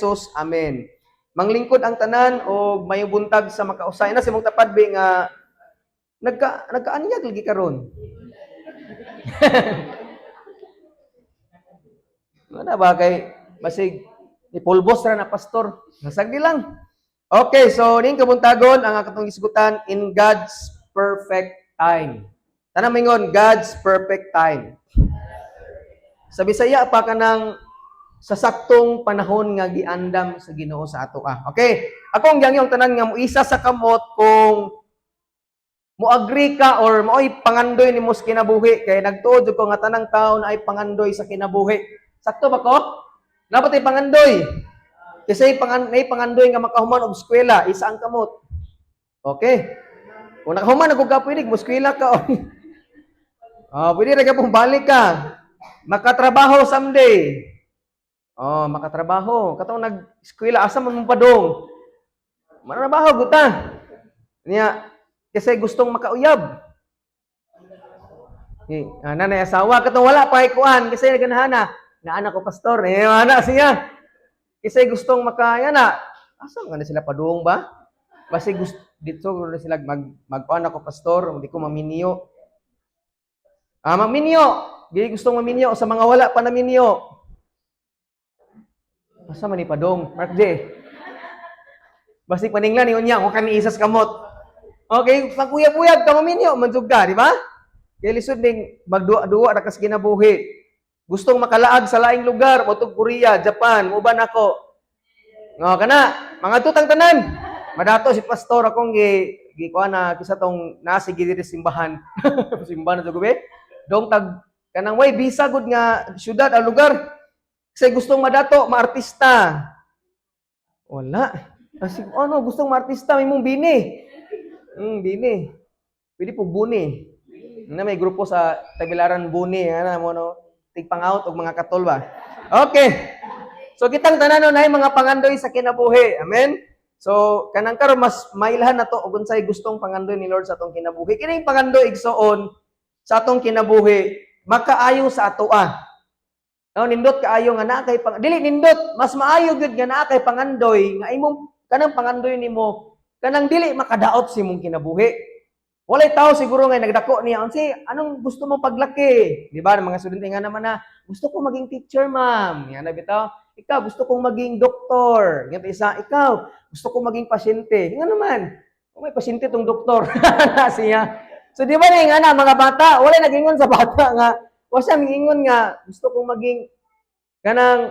Jesus. Amen. Manglingkod ang tanan og mayong buntag sa makausay na sa imong tapad bi nga nagkaanyag lagi karon. Wala ba kay basig ni pulbos ra na pastor. Nasagdi lang. Okay, so ning kabuntagon ang atong gisgutan, "In God's Perfect Time." Tanang mingon, "God's perfect time." Sa Bisaya pa, kanang sa saktong panahon nga giandam sa Ginoo sa ato ah. Okay? Akong gyang tanan nga moisa sa kamot kung mo agree ka or mao'y pangandoy nimo sa kinabuhi, kay nagtuo jud ko nga tanang taon ay pangandoy sa kinabuhi. Sakto ba ko? Dapat ay pangandoy. Kasi nay pangandoy nga makahuman og eskwela, isa ang kamot. Okay. Kung nakahuman na ka, pwede mo eskwela ka. Oh, pwede ra ka pong balik ka. Makatrabaho someday. Oh, makatrabaho. Katong nag-eskwela, asa man mo padong? Marabaho guta. Niya, kasi gustong makauyab. Eh, nanay asawa katong wala pa kuan kasi naganahan na. Naana ko, pastor, eh ana siya. Kasi gustong maka na. Asa man na sila padung ba? Basi gusto dito na sila magkuan ako, pastor, hindi ko maminyo. Ah, maminyo. Di gustong maminyo sa mga wala pa naminyo. Asa man ni padong? Mark J. Basi paninglan ni unya kung kami isas kamot. Okay, paguyab-uyab ka, maminyo man jud ka, di ba? Kay lisod ning magduwa-duwa ra kas kinabuhi. Gustong makalaag sa laing lugar, motog Korea, Japan, muban ako. Nga kana, mga tutang tanan. Madato si pastor, akong gi gi kuan na kisa tong nasi gi diri simbahan. Simbahan na jud be. Dong tag kanang way visa gud nga syudad o lugar. Kasi gustong madato, maartista. Wala. Kasi ano, gustong maartista, may mong bini. Bini. Pwede po buni. Na may grupo sa Tagbilaran, buni, ano mo no, tigpang-out og mga katol ba. Okay. So kitang tanan no, nay mga pangandoy sa kinabuhi. Amen. So kanang karon mas mailhan na to og unsay gustong pangandoy ni Lord sa atong kinabuhi. Kining pangandoy, igsoon, sa atong kinabuhi makaayo sa atoa. No, nindot kaayo nga naa kay pang dili nindot, mas maayo gyud nga naa kay pangandoy nga imong kanang pangandoy nimo kanang dili makadaot sa imong kinabuhi. Walay tao siguro nga nagdako niya, unsi anong gusto mo paglaki? Di ba? Mga estudyante nga naman na, "Gusto ko maging teacher, ma'am." Yan na bitaw. "Ikaw, gusto kong maging doktor." Nga isa, "Ikaw, gusto kong maging pasyente." Nga naman, kung may pasyente tong doktor siya. So di ba na nga na mga bata, wala nagingon sa bata nga, wa siya mingingon nga gusto kong maging kanang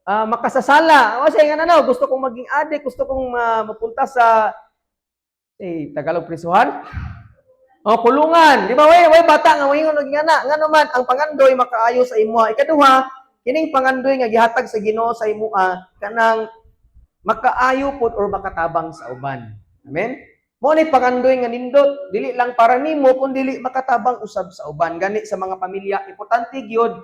makasasala. Wa siya nga ano, gusto kong maging adik, gusto kong mapunta sa eh, Tagalog, prisuhan. Oh, kulungan. Di ba way bata nga moingon og ngana? Ngano man ang pangandoy makaayo sa imoha. Ikaduha, kining pangandoy nga gihatag sa Ginoo sa imoha kanang makaayo pod or makatabang sa uban. Amen. Mo ni pangandoy nga nindot, dili lang para nimo kun dili makatabang usab sa uban. Gani sa mga pamilya, importante gyud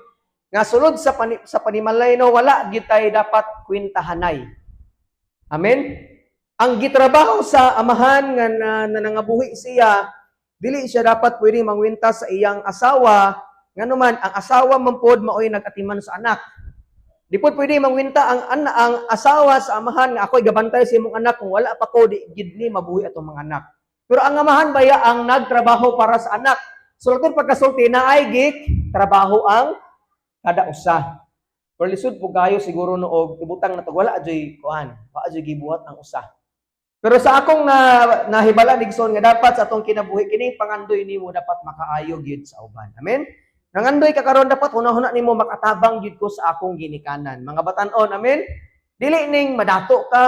nga sulod sa panimalay no, wala gyud tay dapat kwentahanay. Amen. Ang gitrabaho sa amahan nga na nangabuhi siya, dili siya dapat pwedeng mangwenta sa iyang asawa, ngano man ang asawa man pod maoy nagatiman sa anak. Di pod pwede mangwenta ang asawa sa amahan nga ako'y gabantay sa imong anak, kung wala pa ko di gid ni mabuhi atong mga anak. Pero ang amahan baya ang nagtrabaho para sa anak. So kung pagkasulti na ay gik trabaho ang kada usa. Pero lisod po kayo siguro no og ibutang na to, wala ajoy kuan, wala ajoy gibuhat ang usa. Pero sa akong na nahibala, igsoon, nga dapat sa atong kinabuhi kini pangandoy nimo dapat makaayo gyud sa uban. Amen. Nangandoy ka karon, dapat hunahuna nimo, makatabang gyud ko sa akong ginikanan. Mga batan-on, amen. Dili ning madato ka,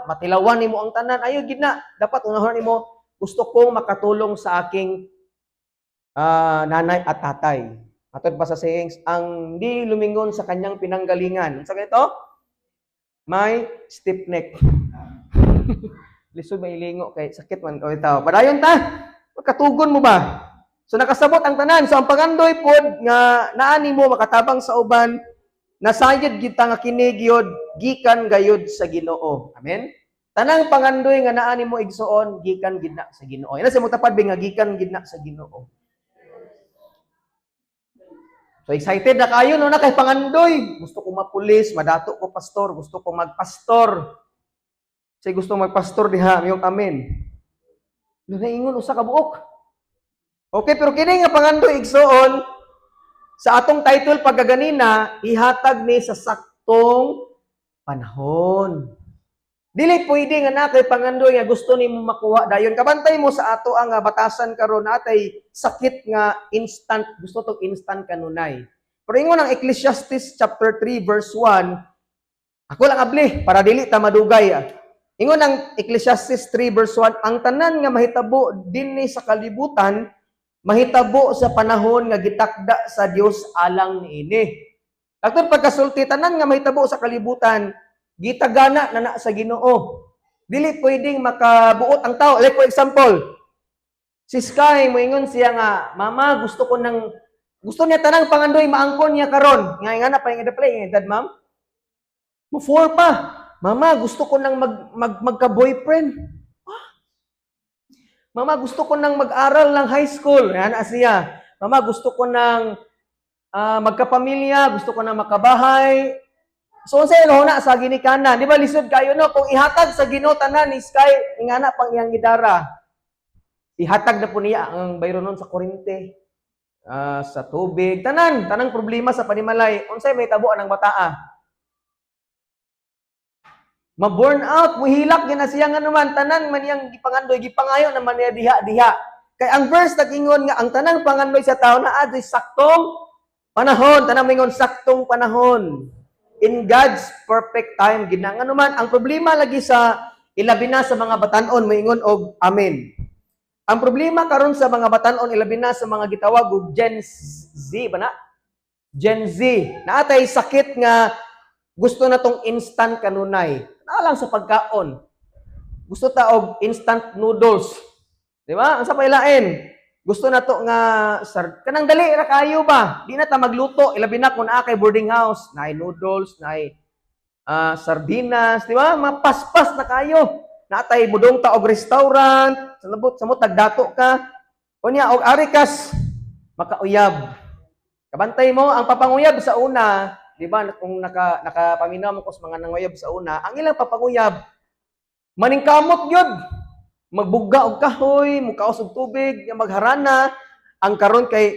matilawan nimo ang tanan, ayo gid na. Dapat hunahuna nimo, gusto kong makatulong sa aking nanay at tatay. Matod pa sa sayings, ang di lumingon sa kanyang pinanggalingan. Unsa ganito? May stiff neck. Lisod may ilingo kay sakit man o itaw. Padayon ta. Katugon mo ba? So nakasabot ang tanan. So ang pangandoy pod nga naani mo makatabang sa uban, nasayod gyud ta nga kini gyud gikan gayud sa Ginoo. Amen. Tanang pangandoy nga naani mo, igsoon, gikan gid na sa Ginoo. Ina sa mo tapad nga gikan gid na sa Ginoo. So excited na kayo no na kay pangandoy. Gusto ko mapulis, madato ko pastor, gusto ko magpastor. Say gusto magpastor diha, mayong amen. Naingon usa ka buok. Okay, pero kini nga pangandoy, igsoon, sa atong title pagkaganina, ihatag ni sa saktong panahon. Dili pwede nga na kay pangandoy nga gusto nimo makuha dayon. Kabantay mo sa ato ang batasan karon, atay sakit nga instant, gusto tog instant kanunay. Pero ingon ang Ecclesiastes chapter 3 verse 1, ako lang abli para dili ta madugay. Ingon ang Ecclesiastes 3 verse 1, ang tanan nga mahitabo dinhi sa kalibutan mahitabo sa panahon nga gitakda sa Dios alang niini. Dagton pagkasulti, tanan nga mahitabo sa kalibutan gitagana na na sa Ginoo. Dili pwedeng makabuot ang tao. Like for example, si Sky moingon siya nga, "Mama, gusto ko ng," gusto niya tanang pangandoy maangkon niya karon. Nga na pa yung play edad, ma'am. Mo four pa. "Mama, gusto ko nang mag, mag magka-boyfriend. Ah. Mama, gusto ko nang mag-aral ng high school." Yan siya. "Mama, gusto ko nang magkapamilya, gusto ko nang makabahay." So unsay na sa ginikanan, di ba lisod kayo no kung ihatag sa Ginoo tanan ni Sky ingana pang iyang gidara. Ihatag na po niya ang bayronon sa kuryente, sa tubig, tanan, tanang problema sa panimalay. Unsay may tabo ang bataa? Ma-burn out, muhilak gyud na siya nga naman tanan man iyang gipangandoy, gipangayo naman niya diha-diha. Kay ang verse nag-ingon nga ang tanang pangandoy sa tao na adtoy saktong panahon, tanang mingon saktong panahon. In God's perfect time gina. Nga naman ang problema lagi sa ilabi na sa mga batanon, moingon og amen. Ang problema karon sa mga batanon, ilabi na sa mga gitawag og Gen Z ba na? Gen Z. Naatay sakit nga gusto na tong instant kanunay. Na lang sa pagkaon. Gusto ta og instant noodles. Di ba? Ang sa pailain. Gusto na to nga sar kanang dali ra kayo ba? Di na ta magluto, ilabi na kung naa kay boarding house, naay noodles, naay sardinas, di ba? Mapaspas na kayo. Natay mudong ta og restaurant, sa labot sa mo tagdato ka. Unya og ari kas makauyab. Kabantay mo ang papanguyab sa una, di ba? Kung nakapaminaw mo ko sa mga nanguyab sa una, ang ilang papanguyab maningkamot gyud. Magbuga og kahoy, mukaos og tubig, nga magharana. Ang karon kay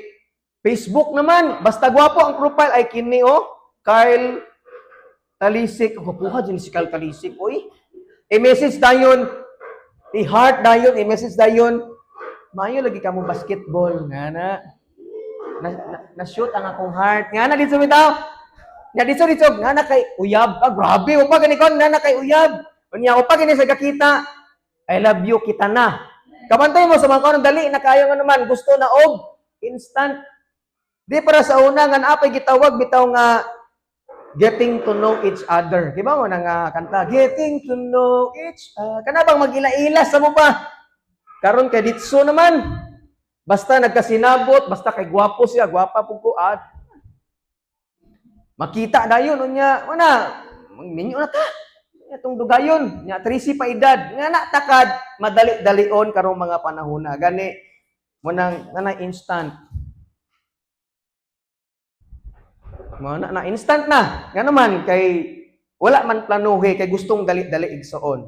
Facebook naman, basta gwapo ang profile ay kini oh, Kyle Talisik. Gwapuha din si Kyle Talisik, oy. I-message dayon, i-heart dayon, i-message dayon. "Maayo lagi ka mo basketball," nga na. Na shoot ang akong heart. Nga na dito bitaw. Nga dito dito nga na kay uyab. Ah, grabe, upa gani kon nga na kay uyab. Unya upa gani sa kakita. "I love you," kita na. Kabantay mo sa mga kanon dali na kayo nga naman gusto na og instant. Di para sa una nga naapay gitawag bitaw nga getting to know each other. Di ba mo na nga kanta? Getting to know each other. Kana bang mag-ila-ila sa mo pa? Karon kay ditso naman. Basta nagkasinabot, basta kay gwapo siya, gwapa pud ko ad. Makita dayon unya, una, minyo na ta. Itong dugayon, nya 13 pa edad. Nga na takad, madali-dalion karong mga panahon na. Gani mo nang nga na instant. Mo na na instant na. Nga naman kay wala man planuhe kay gustong dali-dali igsoon.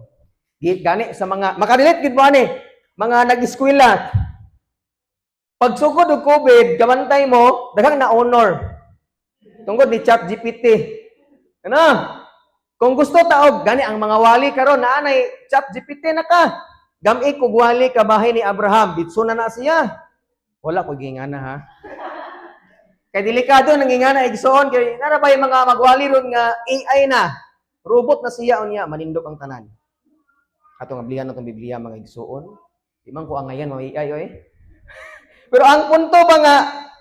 Gani sa mga makarelate gid mo ani mga nag-eskwela. Pagsugod og COVID, kabantay mo, daghang na honor. Tungod ni Chat GPT. Ano? Kung gusto taog, gani ang mga wali karon naa nay Chat GPT na ka. Gami kog wali ka bahay ni Abraham, ditso na na siya. Wala ko gingana ha. Kay delikado nang ingana igsoon kay nara ba yung mga magwali ron nga AI na. Robot na siya unya manindog ang tanan. Atong ablihan atong Biblia, mga igsoon. Di man ko angayan mga AI oy. Pero ang punto ba nga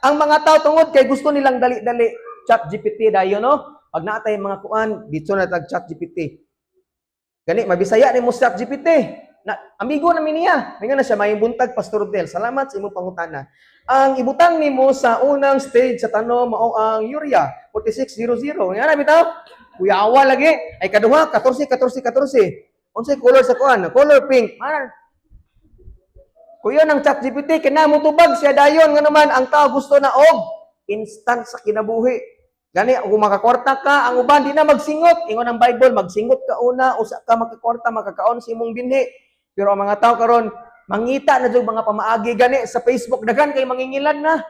ang mga tao tungod kay gusto nilang dali-dali, Chat GPT dayon no. Pag naatay mga kuan dito na tag Chat GPT. Gani mabisaya ni mo Chat GPT. Na amigo na mi niya. Mingon na siya, "Mayong buntag, Pastor Rodel. Salamat sa imong pangutana. Ang ibutang nimo sa unang stage sa tanom mao ang urea 4600." Nga na bitaw. Kuyawa lagi. Ay kaduha 14 14 14. Unsay color sa kuan? Color pink. Man. Kuya ng Chat GPT kina mo tubag siya dayon nga naman ang tao gusto na og instant sa kinabuhi. Gani kung makakwarta ka, ang uban di na magsingot. Ingon ang Bible, magsingot ka una, usa ka makakwarta, makakaon sa imong binhi. Pero ang mga tao karon mangita na jud mga pamaagi. Gani sa Facebook, daghan kay mangingilad na.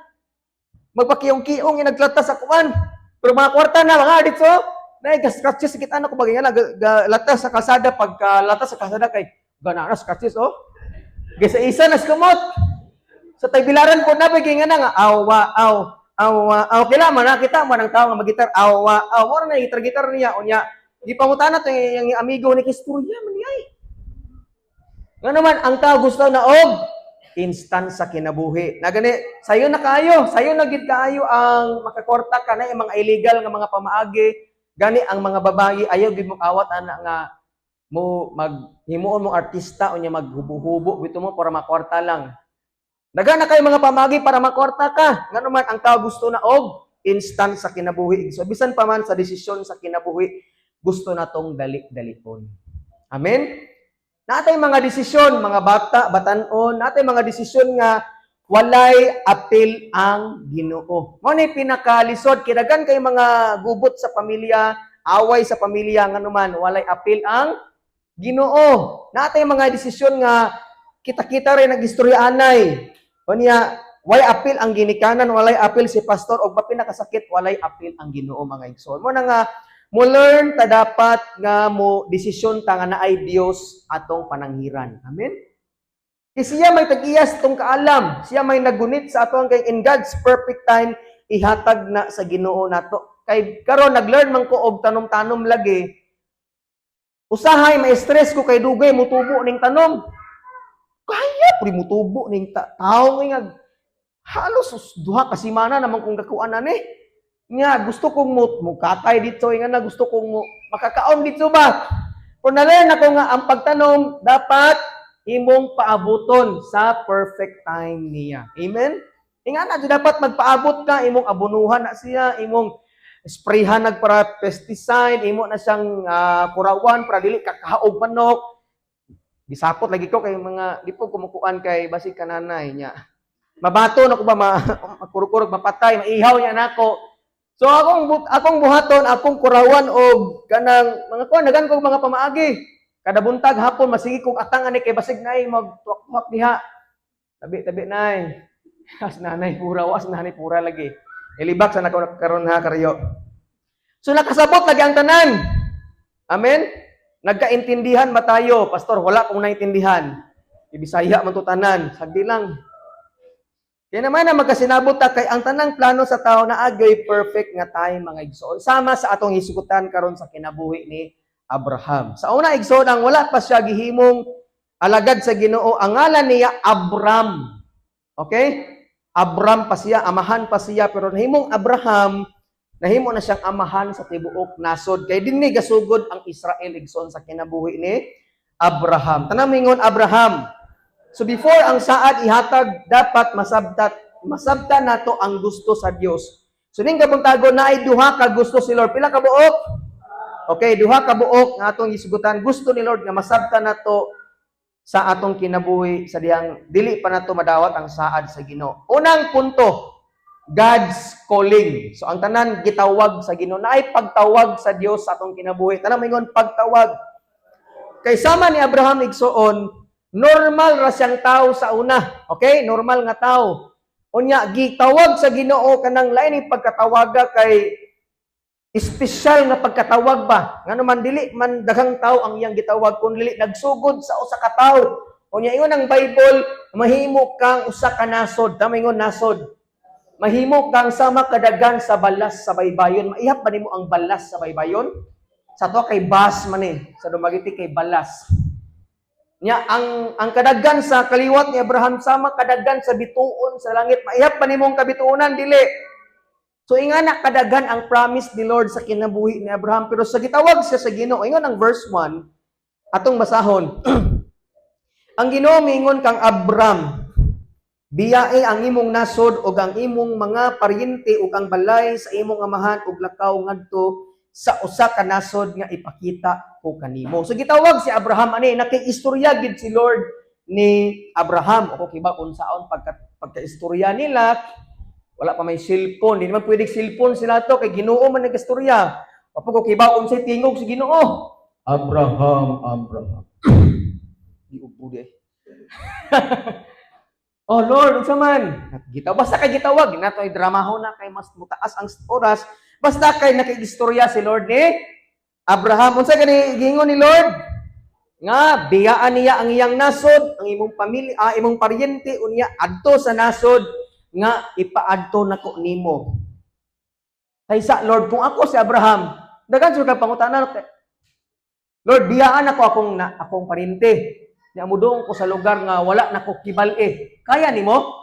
Magpakiyong-kiyong inagklata sa kuan. Pero mga kwarta na mga dito, na gas scratches kita na ko bagay nga lata sa kalsada, pagka lata sa kalsada kay gana na scratches, oh. Gisa isa na kumot. Sa taybilaran po na bagay nga na nga awa aw awa aw, kila man nakita man ang tao nga magitar, awa aw, mo na gitar-gitar niya. Unya gipangutana to yung amigo ni, "Kistorya man ni ay." Nga naman ang tao gusto na og instant sa kinabuhi. Na gani sayo na kaayo, sayo na gid kaayo ang makakwarta ka na yung mga illegal nga mga pamaagi. Gani ang mga babayi ayaw gid mo awat ana nga mo maghimuon mo artista, unya maghubo-hubo bito mo para makwarta lang. Daghan na kayo mga pamagi para makwarta ka. Nga naman ang tao gusto na og instant sa kinabuhi. So bisan pa man sa desisyon sa kinabuhi, gusto na tong dali-dalion. Amen? Natay mga desisyon, mga bata, batanon, natay mga desisyon nga walay apil ang Ginoo. Mao ni pinakalisod kay daghan kay mga gubot sa pamilya, away sa pamilya, nga naman walay apil ang Ginoo. Natay mga desisyon nga kita-kita rin nag-istorya anay. Unya, walay apil ang ginikanan, walay apil si pastor, og pinakasakit, walay apil ang Ginoo, mga igsoon. Mo na nga mo learn ta, dapat nga mo desisyon ta nga naay Dios atong pananghiran. Amen? Kay siya may tag-iyas tong kaalam, siya may nagunit sa atong, kay in God's perfect time ihatag na sa Ginoo nato. Kay karon nag-learn man ko og tanom-tanom lagi. Usahay ma-stress ko kay dugay mutubo ning tanom. Kaya pud mutubo ning tawo nga halos 2 ka semana naman kung gakuan na ni. Nga gusto kong mo mukatay dito nga na gusto kong mo makakaon dito ba. Pero na-learn ako nga ang pagtanom dapat imong paabuton sa perfect time niya. Amen? Inga na dapat magpaabot ka, imong abunuhan na siya, imong sprayhan nag para pesticide, imo na siyang kurawan para dili kakaog manok. Gisapot lagi ko kay mga di po kumukuan kay basig kananay niya. Mabato na ko ba, makurkurog, mapatay, maihaw niya nako. So akong buhaton, akong kurawan og kanang mga kuan, daghan kog mga pamaagi. Kada buntag, hapon, masigi kog atang ani kay basig nay magtuwak-tuwak diha. Tabi tabi nay. As nanay pura, was nanay pura lagi. Ilibak sa nako karon ha karyo. So nakasabot lagi ang tanan. Amen? Nagkaintindihan ba tayo? "Pastor, wala kong naintindihan. Ibisaya man to tanan." Sagdi lang. Kaya naman na magkasinabot ta kay ang tanang plano sa tao na agay perfect nga time, mga igsoon. Sama sa atong hisugutan karon sa kinabuhi ni Abraham. Sa una, igsoon, ang wala pa siya gihimong alagad sa Ginoo, ang ngalan niya Abram. Okay? Abram pa siya, amahan pa siya, pero nahimong Abraham, nahimo na siyang amahan sa tibuok nasod. Kay dinhi gasugod ang Israel, igsoon, sa kinabuhi ni Abraham. Tanang mingon, "Abraham." So before ang saad ihatag, dapat masabta nato ang gusto sa Dios. So ning kabuntagon, naay duha ka gusto si Lord. Pila ka buok? Okay, duha ka buok nga atong gisugutan. Gusto ni Lord nga masabta nato sa atong kinabuhi sa dihang dili pa nato madawat ang saad sa Ginoo. Unang punto, God's calling. So ang tanan gitawag sa Ginoo. Naay pagtawag sa Dios sa atong kinabuhi. Tanang mingon, "Pagtawag." Kay sama ni Abraham, igsoon, normal ra siyang tao sa una. Okay? Normal nga tao. Unya gitawag sa Ginoo, kanang lain ni pagkatawaga kay espesyal nga pagkatawag ba. Ngano man dili man daghang tao ang iyang gitawag kun dili nagsugod sa usa ka tawo. Unya ingon ang Bible, mahimo kang usa ka nasod. Tama, ingon, "Nasod." Mahimo kang sama kadagan sa balas sa baybayon. Maihap ba nimo ang balas sa baybayon? Sa to kay bas man eh. Sa Dumaguete kay balas. Nya ang kadagan sa kaliwat ni Abraham sama kadagan sa bituon sa langit. Maihap ba nimong kabituonan? Dili. So ingana kadagan ang promise ni Lord sa kinabuhi ni Abraham, pero sa gitawag siya sa Ginoo, ingon ang verse 1 atong basahon. Ang Ginoo miingon kang Abram, "Biyae ang imong nasod ug ang imong mga paryente ug ang balay sa imong amahan ug lakaw ngadto sa usa ka nasod nga ipakita ko kanimo." So gitawag si Abraham ani, nakiistorya gid si Lord ni Abraham. Ako kiba kung saon pagka pagkaistorya nila. Wala pa may cellphone, di naman pwede cellphone sila to kay Ginoo man nagastorya. Wa pa ko kibaw unsay tingog sa Ginoo. Abraham, Abraham. Giubo di ay. Oh Lord, unsa man? Gitaw basta kay gitawag, nato ay dramahon na kay mas mutaas ang oras. Basta kay nakigistorya si Lord ni Abraham. Unsa gani giingon ni Lord? Nga biyaan niya ang iyang nasod, ang imong pamilya, imong paryente, unya adto sa nasod nga ipaadto nako nimo. Kaysa Lord, kung ako si Abraham, daghan jud ka pangutana. Lord, biyaan ako akong na, akong paryente. Nya mudong ko sa lugar nga wala na ko kibal-e. Kaya nimo?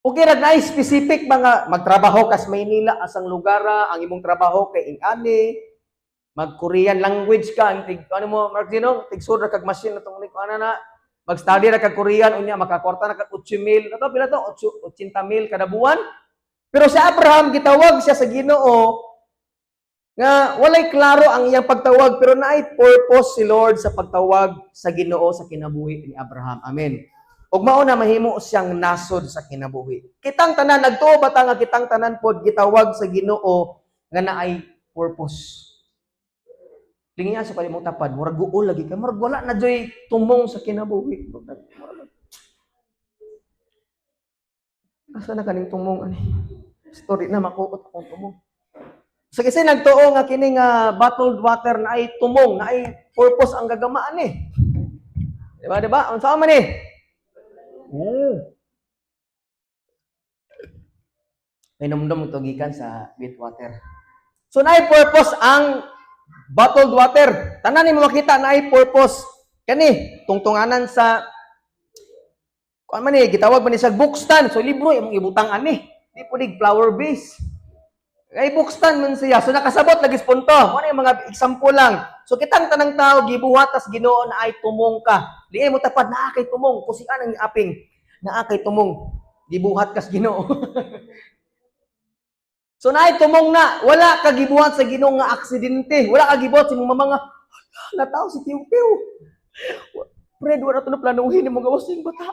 Okay ra na specific mga magtrabaho kas Maynila, asang lugar ang imong trabaho kay ingani, mag Korean language ka, ang tig ano mo, Mark Gino, tigsud ra kag machine na tong ana na, mag-study ra kag Korean, unya makakwarta na kag 8 mil, ato pila to, 8 80 mil kada buwan. Pero si Abraham, gitawag siya sa Ginoo nga walay klaro ang iyang pagtawag, pero naay purpose si Lord sa pagtawag sa Ginoo sa kinabuhi ni Abraham. Amen. Ug mao na mahimo siyang nasod sa kinabuhi. Kitang tanan, nagtuo ba ta nga kitang tanan pod gitawag sa Ginoo nga naay purpose? Lingian sa kalimong tapad, murag guol lagi kay murag wala na joy tumong sa kinabuhi. Asa na kaning tumong ani? Story na makuot akong tumong. So kasi nagtuo nga kini nga bottled water na ay tumong, na ay purpose ang gagamaan eh. Di ba, di ba? Unsa man eh? May numdum ito gikan sa with water. So naay purpose ang bottled water. Tanan ni mo makita naay purpose. Kani tungtunganan sa kuan man ni, gitawag man ni sa book stand. So libro imong ibutang ani. Di pudig flower base. Kay book stand man siya. So nakasabot lagi punto. Mo na yung mga example lang. So kitang tanang tao gibuhat tas Ginoo na ay tumong ka. Di mo tapad naa kay tumong, kusian ang aping naa kay tumong. Gibuhat kas Ginoo. So naay tumong na wala ka gibuhat sa Ginoo nga aksidente. Wala ka gibuhat sa imong mama nga hala, nataw si Tiw Tiw. Fred, wala to na planuhin nimo gawas ning bata.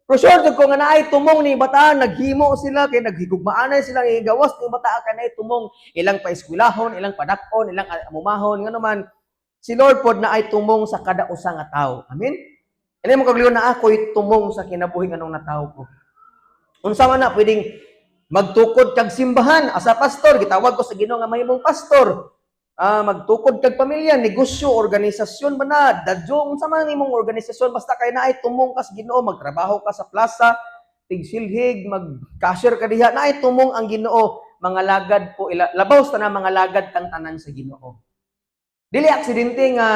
Pero sure jud ko nga naay tumong ni bata, naghimo sila kay naghigugmaanay sila nga gawas ni bata kay naay tumong ilang paeskwelahon, ilang padak-on, ilang amumahon, ngano man si Lord pod naay tumong sa kada usa nga tawo. Amen. Ini mo kagluon na ako'y tumong sa kinabuhi nganong natawo ko. Unsa man na, pwedeng magtukod kag simbahan asa pastor, gitawag ko sa Ginoo nga mahimong pastor. Magtukod kag pamilya, negosyo, organisasyon man na, dadyo, unsa man imong organisasyon, basta kay naay tumong kas Ginoo, magtrabaho ka sa plaza, tigsilhig, mag-cashier ka diha, naay tumong ang Ginoo, mga lagad po ila, labaw sa na mga lagad kang tanan sa Ginoo. Dili aksidente nga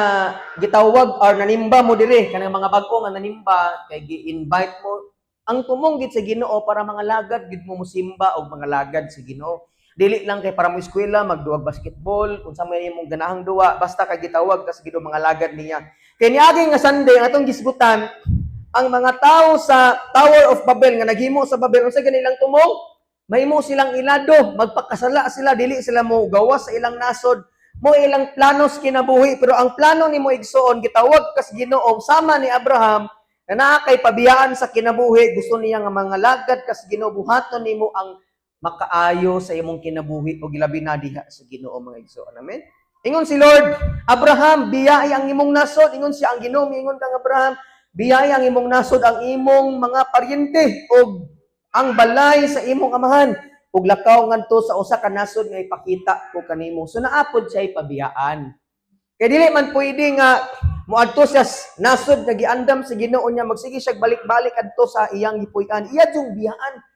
gitawag or nanimba mo dire kanang mga bag-o nga nanimba kay gi-invite mo ang tumong gid sa Ginoo para mga lagad gid mo musimba og mga lagad sa Ginoo. Dili lang kay para mo eskwela, magduwag basketball, unsa man imong ganahang duwa, basta kay gitawag ka sa Ginoo, mga lagad niya. Kay niagi nga Sunday ang atong gisgutan, ang mga tao sa Tower of Babel nga naghimo sa Babel, unsa ganilang tumong? Mahimo silang ilado, magpakasala sila, dili sila mo gawas sa ilang nasod, mo ilang planos kinabuhi, pero ang plano nimo, igsuon, gitawag kas Ginoo sama ni Abraham na naa kay pabiyaan sa kinabuhi, gusto niya nga mga lagad kas Ginoo, buhaton nimo ang makaayo sa imong kinabuhi o gilabi na diha sa Ginoo, mga igsoon. Amen. Ingon si Lord, "Abraham, biyai ang imong nasod." Ingon siya ang Ginoo, ingon kang Abraham, "Biyai ang imong nasod, ang imong mga paryente ug ang balay sa imong amahan ug lakaw ngadto sa usa ka nasod nga ipakita ko kanimo." So naapod siya pabiyaan. Kay dili man pwede nga moadto siya nasod nga giandam sa Ginoo niya, magsige siya balik-balik adto sa iyang gipuy-an. Iya jung biyaan.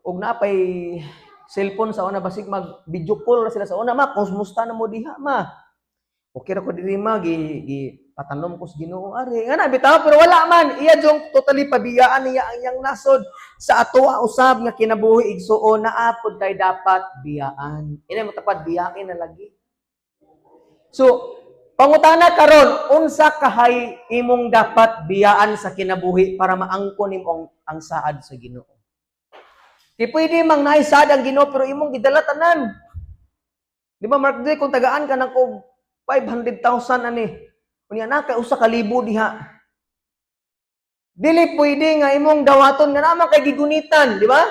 Ug napay cellphone sa una, basig mag video call na sila sa una, "Ma, kumusta na mo diha, ma? Okay ra ko diri, ma, gi, gi patanom ko sa Ginoo ari." Nga na bitaw, pero wala man iya jung totally pabiyaan niya ang iyang nasod. Sa ato usab nga kinabuhi, igsuon, naapod kay dapat biyaan. Ina mo tapad, biyain na lagi. So pangutana karon, unsa kahay imong dapat biyaan sa kinabuhi para maangkon nimo ang saad sa Ginoo? Di pwede mang naay saad ang Ginoo pero imong gidala tanan. Di ba, Mark D, kung tagaan ka nako 500,000 ani. Unya na kay 1,000 diha. Dili pwede nga imong dawaton nga naa man kay gigunitan, di ba?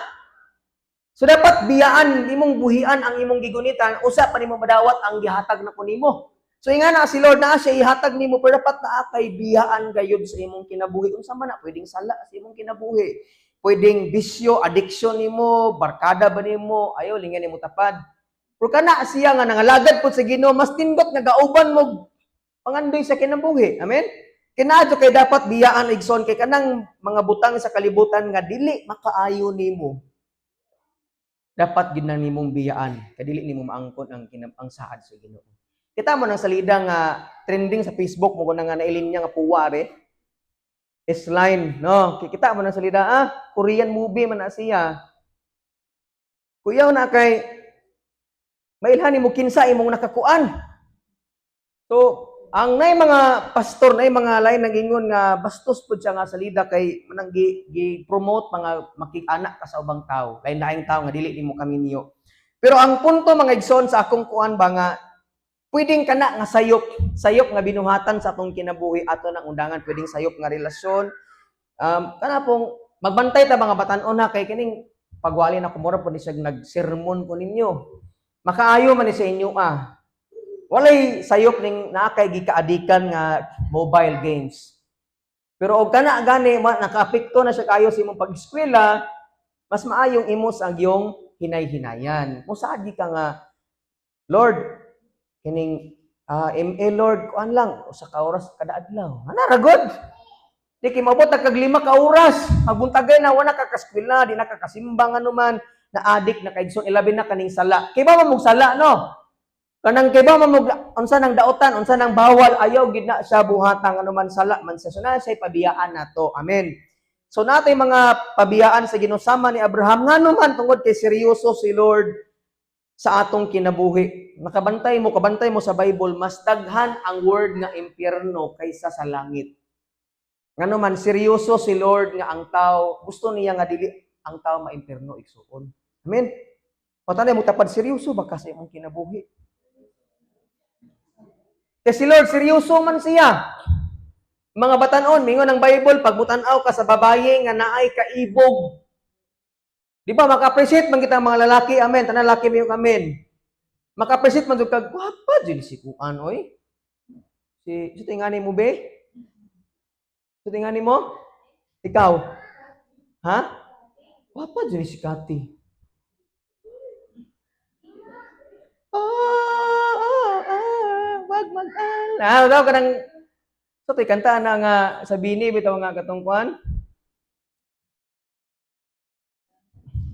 So dapat biyaan imong buhian ang imong gigunitan, usa pa nimo madawat ang gihatag na nimo. So ingana si Lord, naa siya ihatag nimo, pero dapat naa kay biyaan gayud sa imong kinabuhi. Unsa man na, pwedeng sala sa imong kinabuhi. Pwedeng bisyo, addiction nimo, barkada ba nimo, ayo lingan nimo tapad. Pero kana siya nga nangalagad pud sa Ginoo, mas tindot nga gauban mo pangandoy sa kinabuhi. Amen? Kinaadto kay dapat biyaan, igsoon, kay kanang mga butang sa kalibutan nga dili makaayo nimo. Dapat gid na nimong biyaan kay dili nimo maangkon ang saad sa Ginoo. Kita mo nang salida nga trending sa Facebook mo na nga nailin niya nga puware. Is-line, no? Kita mo nang salida, ah, Korean movie man na siya. Kuyaw na kay mailhan nimo kinsa imong nakakuan. So, ang nay mga pastor, nay mga lain nagingon nga bastos pud siya nga salida kay manang gi promote mga makig-anak ka sa ubang tao, lain-laing tao nga dili nimo kaminyo. Pero ang punto, mga igsoon, sa akong kuan ba nga pwedeng kana nga sayop, sayop nga binuhatan sa atong kinabuhi ato nang undangan, pwedeng sayop nga relasyon. Kana pong magbantay ta, mga batan-on na kay kining pagwali na kumura po ni siya nagsermon ko ninyo. Makaayo man ni sa inyo ah. Walay sayop ning naa kay gikaadikan nga mobile games. Pero og kana gani nakaapekto na siya kayo sa imong pag-eskwela, mas maayong imo sa iyong hinay-hinayan. Musaad ka nga, "Lord, kining ML, Lord, kuan lang usa ka oras kada adlaw." Ana ra gud. Di kay maabot na kag 5 ka oras. Mabuntagay na wala ka kaskwela, di na ka kasimbang anuman, na adik na kay igsoon, ilabi na kaning sala. Kay ba mo sala, no? Kanang kay ba mo unsa nang daotan, unsa nang bawal, ayaw gid na siya buhatang anuman sala man siya. So na siya pabiyaan nato. Amen. So natay mga pabiyaan sa Ginoo sama ni Abraham, ngano man, tungod kay seryoso si Lord sa atong kinabuhi. Nakabantay mo, kabantay mo sa Bible, mas daghan ang word nga impyerno kaysa sa langit. Ngano man, seryoso si Lord nga ang tao, gusto niya nga dili ang tao maimpyerno, igsuon. Amen. Patanay mo tapad, seryoso ba ka sa imong kinabuhi? Kasi si Lord, seryoso man siya. Mga batanon, mingon ang Bible, pag mutan-aw ka sa babaye nga naay kaibog. Di ba, maka-appreciate man kita mga lalaki, amen. Tanan lalaki mo, amen. Maka-appreciate man jud kag, "Gwapa jud si kuan, oy." Si tingani mo, be? Si tingani mo? Ikaw? Ha? Gwapa jud si Kati. Ah, wag mag-al. Ah, daw kanang so to'y kanta na nga sa Bini bitaw nga katong kuan.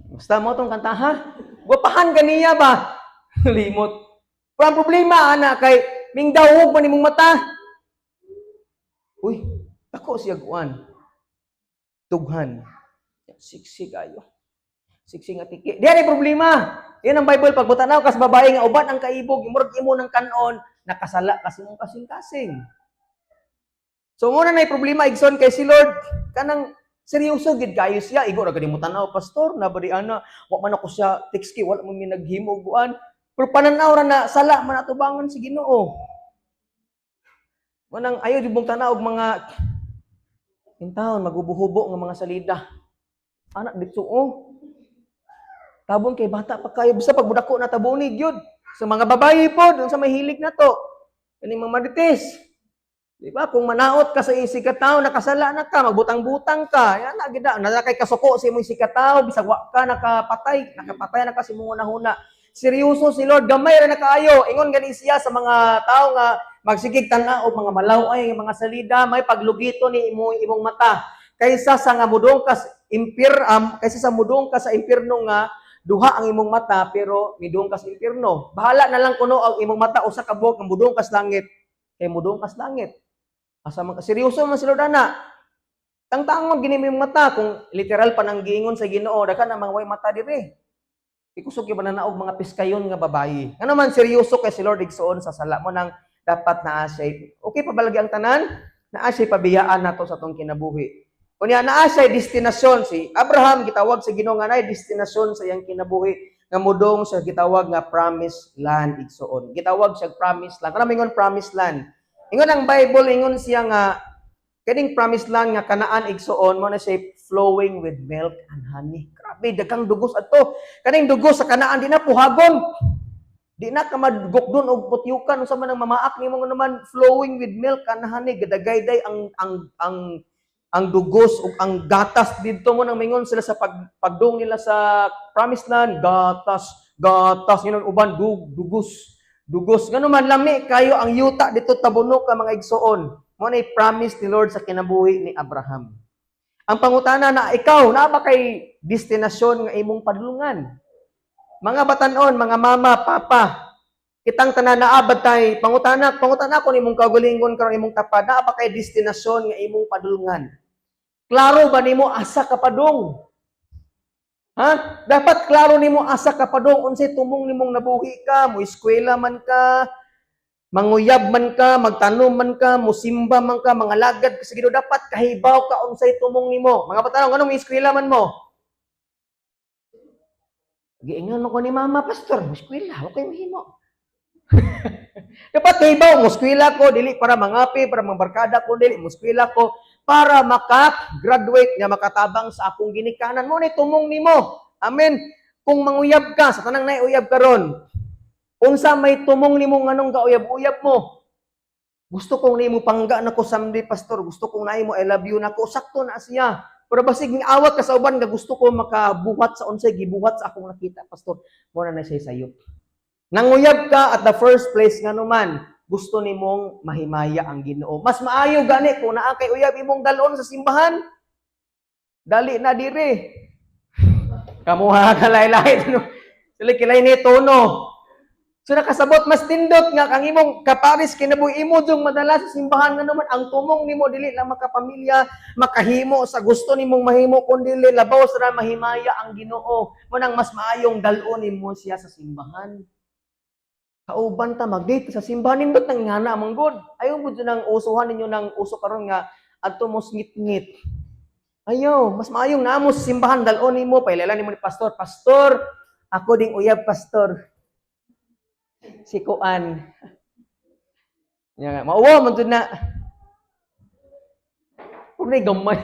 Basta mo tong kanta ha. Gwapahan kaniya ba? Limot. Pero ang problema ana kay mingdawog man imong mata. Uy, ako siya kuan. Tughan. Siksik ayo. Siksik nga tiki. Di ay problema. Yan ang Bible, pag tanaw kas babae nga uban ang kaibog, murag imo ng kanon, nakasala kasi mong kasing-kasing. So muna na problema, igsoon, kay si Lord kanang seryoso gid kayo siya. Igo ra gani mo tan-aw, "Pastor, na ba di ana, wa man ako siya text kay wala mo mi naghimo kuan." Pero pananaw ra na sala man atubangan si Ginoo. Manang ayo jud mong tan-aw og mga intawon magubuhubo nga mga salida. Anak dito oh. Tabon kay bata pa kayo, basta pag budako na tabonig gyud. Sa mga babae pod, unsa may hilig na to? Kaning mga marites. Di ba? Kung manaot ka sa isig ka tao, nakasala na ka, magbutang-butang ka. Yan na gid na kay kasuko sa imong isig ka tao, bisag wa ka nakapatay, nakapatay na ka sa imong hunahuna. Seryoso si Lord, gamay ra na kaayo. Ingon gani siya sa mga tao nga magsigig tan-aw og mga malaw-ay nga mga salida, may paglugito ni imong imong mata kaysa sa nga mudong ka kaysa sa mudong ka sa impierno nga duha ang imong mata pero midong ka sa impierno. Bahala na lang kuno ang imong mata usa ka buok nga mudong ka sa langit kay mudong ka sa langit. Asa man ka seryoso man si Lord ana. Tangtangon gini mo yung mata kung literal pa nang giingon sa Ginoo, daghan ang mga way mata dire. Ikusog gyud mananaog mga piskayon nga babayi. Ngano man, seryoso kay si Lord, igsuon, sa sala mo nang dapat naa siya. Okay pa ba lagi ang tanan? Naa siya pabiyaan nato sa atong kinabuhi. Unya naa siya destinasyon. Si Abraham gitawag sa Ginoo nga naay destinasyon sa iyang kinabuhi nga mudong sa gitawag nga promised land, igsuon. Gitawag siya promised land. Kana mingon promised land. Ingon ang Bible, ingon siya nga Kaning promised land nga Kanaan, igsuon, mo na siya flowing with milk and honey. Grabe, daghang dugos adto. Kaning dugos sa Kanaan di na puhagon. Di na ka madgukdon og putyukan, unsa man ang mamaak nimo nga naman flowing with milk and honey, gadagayday ang dugos ug ang gatas didto. Mo nang mingon sila sa pagdung nila sa promised land, "Gatas, gatas." Nginon uban, "Dugos, dugos." Ngano man lami kayo ang yuta dito, tabunok ka, mga igsuon. Mo na promise ni Lord sa kinabuhi ni Abraham. Ang pangutana na, ikaw, naa ba kay destinasyon nga imong padulungan? Mga batanon, mga mama, papa, kitang tanan, naa ba tay pangutana? Ko nimong kaugalingon karon, imong tapad, naa ba kay destinasyon nga imong padulungan? Klaro ba nimo asa ka padung? Ha? Dapat klaro nimo asa ka padung, unsay tumong nimong nabuhi ka, mo eskwela man ka, manguyab man ka, magtanom man ka, musimba man ka, mangalagad ka sa Ginoo, dapat kahibaw ka unsay tumong nimo. Mga batanon, nganong eskwela man mo? Giingon mo ko ni mama, "Pastor, mo eskwela, wa kay mahimo." Dapat kahibaw, mo eskwela ko dili para mangapi, para mangbarkada ko, dili, mo eskwela ko para maka-graduate nga makatabang sa akong ginikanan. Mo ni tumong nimo. Amen. Kung manguyab ka, sa tanang naay uyab karon, unsa may tumong nimo, nganong gauyab-uyab mo? "Gusto kong nimo pangga nako someday, pastor. Gusto kong naimo I love you nako." Sakto na siya. Pero basig awat ka sa uban nga, "Gusto ko makabuhat sa unsay gibuhat sa akong nakita, pastor." Mo na na siya sayop. Nanguyab ka at the first place nga man gusto nimong mahimaya ang Ginoo. Mas maayo gani kung naa kay uyab, imong dalon sa simbahan. Dali na dire. Kamuha ka lahi-lahi. Sila kilay ni tono. So nakasabot, mas tindot nga kang imong kaparis kinabuhi imo jung madala sa simbahan, nga naman ang tumong nimo dili lang makapamilya, makahimo sa gusto nimong mahimo, kun dili labaw sa mahimaya ang Ginoo. Mo nang mas maayong dal-on nimo siya sa simbahan. Kauban ta mag-date sa simbahan, nindot nang ngana man gud. Ayaw mo nang usuhan ninyo ng uso karon nga adto mo ngit-ngit. Ayaw, mas maayong naa mo sa simbahan, dal-on nimo, pailala nimo ni pastor, "Pastor, ako ding uyab, pastor. Si Kuan." Nya nga, mauwa man jud na. Puro gamay.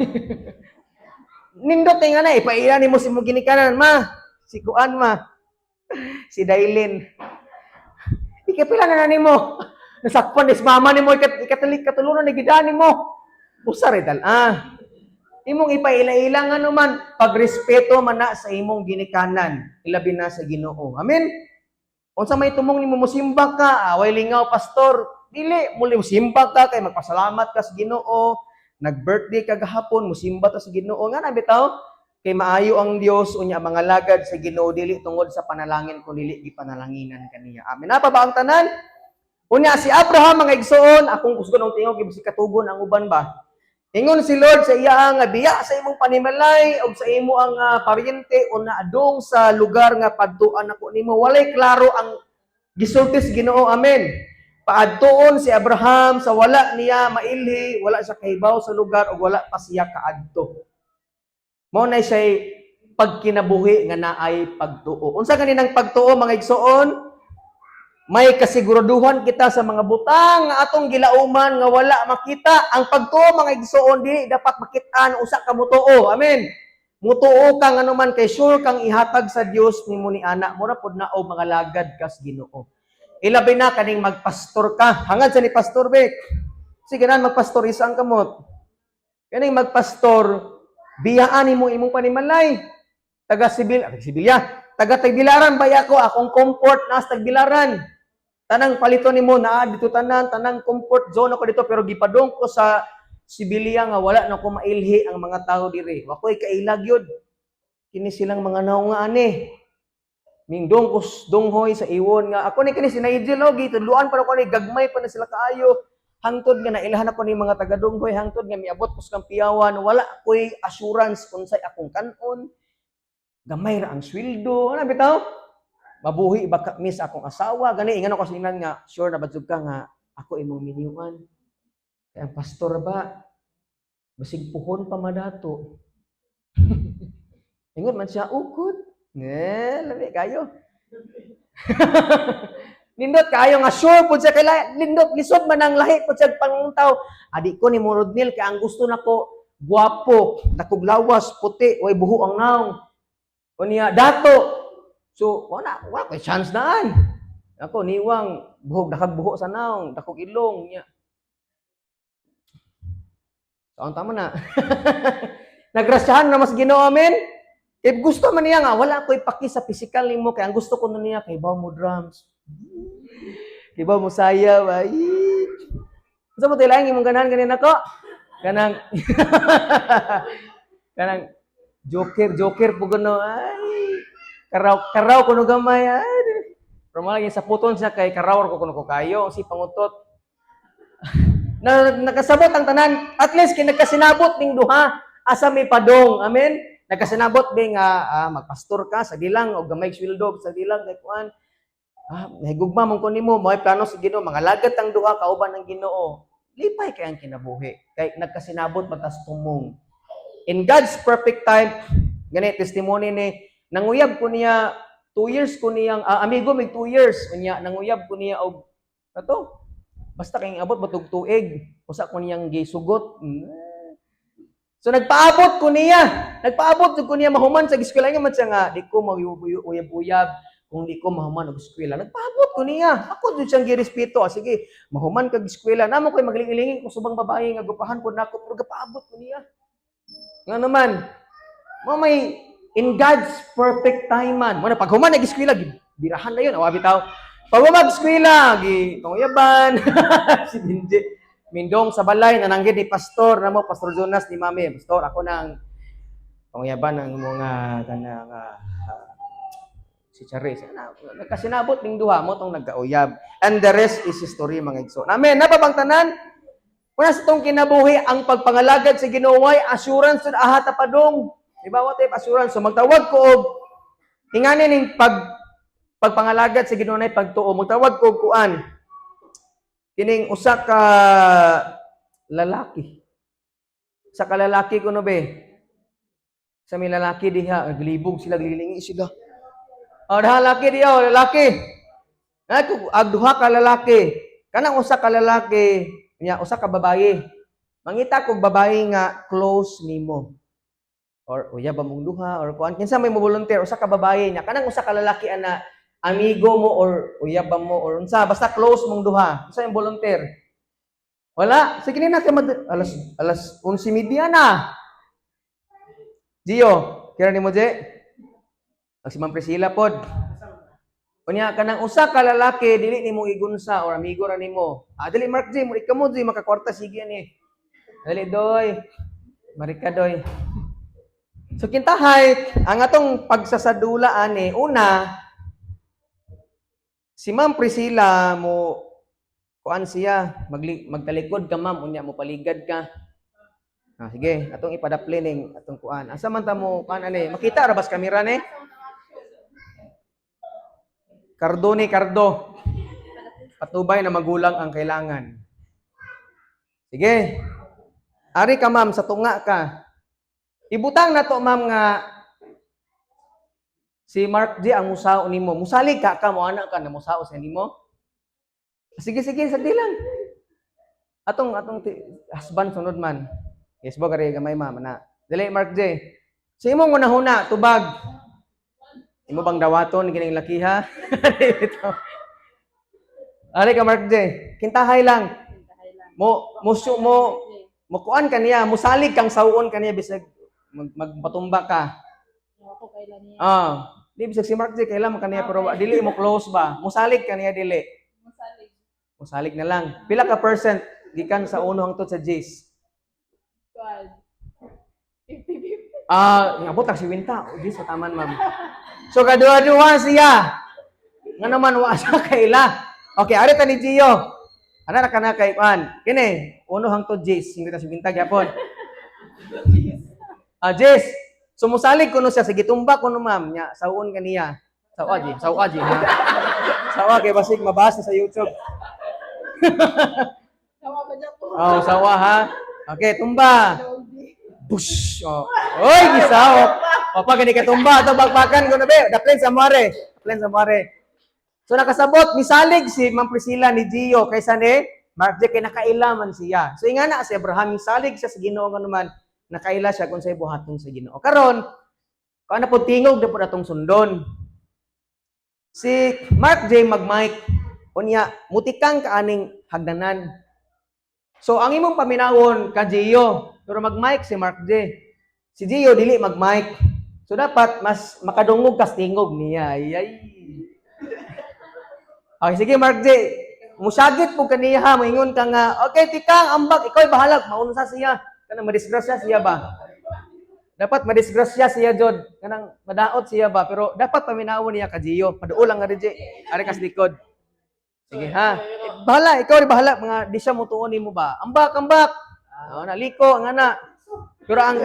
Nindot nga na, ipaila nimo si mo ginikanan, "Ma. Si Kuan, ma. Si Dailin." Ikapila na na nimo. Nasakpan is mama nimo, ikatalik katulunan ni gidani mo. Usa re dal ah. Imong ipaila-ila nga naman pagrespeto man na sa imong ginikanan, ilabi na sa Ginoo. Amen. Unsa may tumong nimo, mosimba ka, away lingaw, pastor. Dili, muli mosimba ka kay magpasalamat ka sa Ginoo. Nag-birthday ka gahapon, mosimba ta sa Ginoo. Nga na bitaw, kay maayo ang Dios, unya mga lagad sa Ginoo, dili tungod sa panalangin kun dili gipanalanginan kaniya. Amen. Napa ba ang tanan? Unya si Abraham, mga igsoon, akong kusgon ang tingog si katugon ang uban ba. Ingon si Lord sa iya nga biya sa imong panimalay og sa imo ang paryente o naadong sa lugar nga padtuan nako nimo. Walay klaro ang gisulti sa Ginoo. Amen. Paadtuon si Abraham sa wala niya mailhi, wala siya kahibaw sa lugar ug wala pa siya kaadto. Mao na siya pagkinabuhi nga naay pagtuo. Unsa kaninang pagtuo, mga igsoon? May kasiguraduhan kita sa mga butang nga atong gilauman nga wala makita. Ang pagtuo, mga igsoon, dili dapat makitaan usa ka mutuo. Amen. Mutuo ka nga man kay sure kang ihatag sa Dios nimo ni ana. Mura pod na og mga lagad kas Ginoo. Ilabi na kaning magpastor ka. Hangad sa ni Pastor Vic. Sige na, magpastor isang kamot. Kaning magpastor, biyaan nimo imong panimalay. Taga Sibil, ah, taga Sibilya. Taga Tagbilaran baya ko, akong comfort na sa Tagbilaran. Tanang palito nimo naa dito tanan, tanang comfort zone ako dito, pero gipadong ko sa Sibilya nga wala na ko mailhi ang mga tao diri. Wa ko'y kailag yun. Kini silang mga naong nga ani. Mingdong kus dunghoy sa iwon nga ako ni kini si Nigel og gitudluan pa ko ni, gagmay pa na sila kaayo, hangtod nga nailhan ako ni mga taga Dunghoy, hangtod nga miabot ko sa Kampiyawan, wala ko'y assurance unsay akong kanon, gamay ra ang sweldo, ano bitaw, mabuhi ba ka miss akong asawa gani. Ingon ako sa ilan nga, "Sure na ba jud ka nga ako imong minyuan? Kay ang pastor ba basig puhon pa madato." Ingon man siya, "Ukod." Ne, lami kayo. Nindot kaayo nga sure pud siya kay nindot, lisod man ang lahi pud siya panguntaw. Adi ko ni mo Rodnil kay ang gusto nako gwapo, dakog lawas, puti, way buho ang naong. Unya dato. So wala wala koy chance naan. Ako niwang buhok, dakag buho sa naong, dakog ilong nya. So ang tama na. Nagrasyahan na mas Ginoo, amen. Kay gusto man niya nga wala ko'y paki sa physical nimo kay ang gusto ko niya kay baw mo drums. Kay baw mo sayaw ay. Unsa mo tilaing imong ganahan ganin ako? Kanang kanang joker joker po gano ay. Karaw karaw kuno gamay ay. Pero mga lagi sa puton siya kay karaw ko kuno ko kayo si pangutot. Na nakasabot ang tanan, at least kay nagkasinabot ning duha asa may padong, amen. Nagkasinabot bi nga magpastor ka sa dilang og gamay sweldo sa dilang kay kuan, nahigugma man ko nimo, may plano sa Ginoo, mga lagat ang duha kauban ng Ginoo, lipay kay ang kinabuhi kay nagkasinabot matas tumong in God's perfect time. Gani testimony ni nanguyab ko niya 2 years ko niyang amigo mig 2 years. Unya nanguyab ko niya og ato basta kay abot batug tuig usa ko niyang gisugot. So nagpaabot ko niya. Nagpaabot jud ko niya mahuman sa eskwela nga man siya nga di ko magyuyab-uyab kung di ko mahuman og eskwela. Nagpaabot ko niya. Ako jud siyang girespeto. Ah, sige, mahuman kag eskwela. Namo koy maglingi-lingi kung subang babae nga gupahan ko nako pero gapaabot ko niya. Nga naman, mo may in God's perfect time man. Mo na pag human nag eskwela, birahan na yun. Awa bitaw. Pag human eskwela, gi panguyaban si Benji. Mindong sa balay nananggid ni pastor namo, Pastor Jonas, ni Mami. "Pastor, ako nang panguyaban ng mga kanang si Charis." Na, nagkasinabot ning duha mo tong nagkauyab. And the rest is history, mga igsoon. Amen. Napabang tanan? Una sa tong kinabuhi, ang pagpangalagad sa Ginoo ay assurance sa aha ta padong. Di ba, what if assurance? So magtawag ko og ingani ning pagpangalagad sa Ginoo nay pagtuo. Magtawag ko og kuan. Kining usa ka lalaki. Sa kalalaki ko no be. Sa may lalaki diha, naglibog sila, glilingi sila. Oh, diha lalaki diha, oh, lalaki. Ay, ag duha ka lalaki. Kanang usa ka lalaki, nya usa ka babaye. Mangita kog babae nga close nimo. Or uya ba mong duha or kuan kinsa may mo volunteer, usa ka babae nya kanang usa ka lalaki ana amigo mo or uya ba mo or unsa basta close mong duha. Unsa yung volunteer? Wala. Sige na kay alas alas 11:30 na. Gio, kira nimo Je? Ang si Ma'am Priscilla pod. Unya kanang usa ka lalaki dili nimo igunsa or amigo ra nimo. Ah, dili Mark J, mo ikaw mo J makakwarta sige ani. Dali doy. Marika doy. So kintahay ang atong pagsasadula ani, una si Ma'am Priscilla mo kuan siya, magtalikod ka, ma'am, unya mo paligad ka. Ah, sige, atong ipadapli ning atong kuan. Asa man ta mo kuan ani? Makita ra bas kamera ni? Kardo ni Kardo. Patubay na magulang ang kailangan. Sige. Ari ka, ma'am, sa tunga ka. Ibutang na to, ma'am, nga si Mark J ang musao nimo. Musalig ka ka mo anak ka na musao sa nimo. Sige sige, sagdi lang. Atong atong husband sunod man. Yes bo kari gamay, ma'am, na. Dali, Mark J. Sa imong hunahuna, tubag. Imo bang dawaton kining lakiha? Ito. Ari ka, Mark J. Kintahay lang. Mo mo mo mo kuan kaniya, musalig kang sawon kaniya bisag magpatumba ka. Ako kailan niya. Ah, di bisag si Mark J kailan man kaniya pero dili mo close ba? Musalig kaniya dili? Masalig. Musalig na lang. Pila ka percent gikan sa uno hangtod sa J's? Kuan. 50-50. Ah, ngabot ang si Winta. O, di sa taman, ma'am. So kadua-duha siya. Nga naman wa siya kaila. Okay, ari ta ni Gio. Ana ra kana kay kuan. Kini, uno hangtod J's, hindi ta si Winta gyapon. Ah, Jess. So musalig kuno siya, sige tumba kuno, ma'am nya, sawon kaniya. Sawa ji, sawa ji. Ha? Sawa kay basig mabasa sa YouTube. Tawa ba dyan ko? Oh, sawa ha. Okay, tumba. Bush. Oh. Oy, gisaw. O pa gani ka tumba ato bagbakan ko na be. Daplin sa mare. Daplin sa mare. So nakasabot, misalig si Ma'am Priscilla ni Gio kaysa ni Mark J, kay nakaila man siya. So ingana si Abraham, misalig siya sa Ginoo nga naman nakaila siya kung say buhaton sa Ginoo. Karon, kuan na po, tingog na po atong sundon. Si Mark J mag-mic, unya mutikang ka aning hagdanan. So ang imong paminawon ka Gio, pero mag-mic si Mark J. Si Gio dili mag-mic. So dapat mas makadungog kas tingog niya. Ay, ay. Okay, sige, Mark J. Musagit po kaniya ha, moingon ka nga, "Okay, tikang, ambak, ikaw bahala," maunsa siya. Kanang madisgrasya siya ba? Dapat madisgrasya siya jod. Kanang madaot siya ba? Pero dapat paminawon niya ka Gio. Paduol lang nga DJ. Ari kas likod. Sige ha. Eh, bahala, ikaw rin bahala. Mga di siya mutuon nimo ba? Ambak, ambak. Oh, naliko, nga na. Pero ang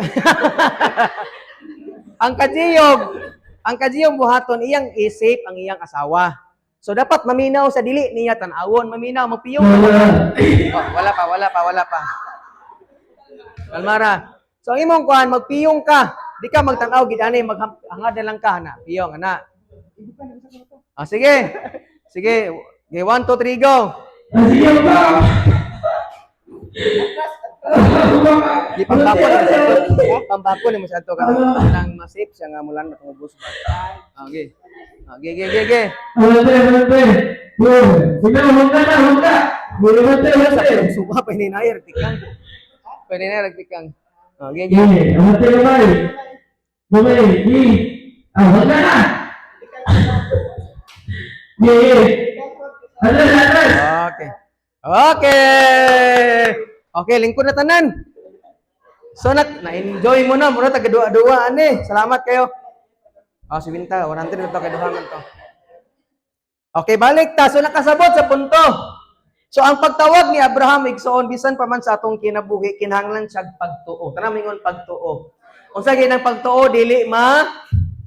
ang kajiyog buhaton iyang isip ang iyang asawa. So dapat maminaw sa dili niya tan-awon, maminaw magpiyong. Oh, wala pa, wala pa, wala pa. Kalmara. So ang imong kuan, magpiyong ka. Di ka magtan-aw gid ani, maghangad na lang ka na. Piyong ana. Ah, sige. Sige. Okay, 1, 2, 3, go. Sige ba? Di pambako na sa ato. Pambako ni mo sa ato ka nang masip siya nga mulan na ubos ba. Ah, okay. Ah, okay, okay, okay, okay. Abante, abante. Sige, hunda na, hunda. Abante, abante. Suka pa ni nair tikang. Pa ni nair tikang. Ah, okay, okay. Sige, abante kamay. Kamay, di. Ah, hunda na. Sige. Atras, atras. Okay. Okay. Okay, lingkod na tanan. So nak na-enjoy mo na mura taga duwa-duwa ani. Salamat kayo. Ah, si Winta, 100 na to kay duha man to. Okay, balik ta. So nakasabot sa punto. So ang pagtawag ni Abraham, igsoon, bisan pa man sa atong kinabuhi kinahanglan siya pagtuo. Tanan mingon, "Pagtuo." Unsa gyud ang pagtuo? Dili ma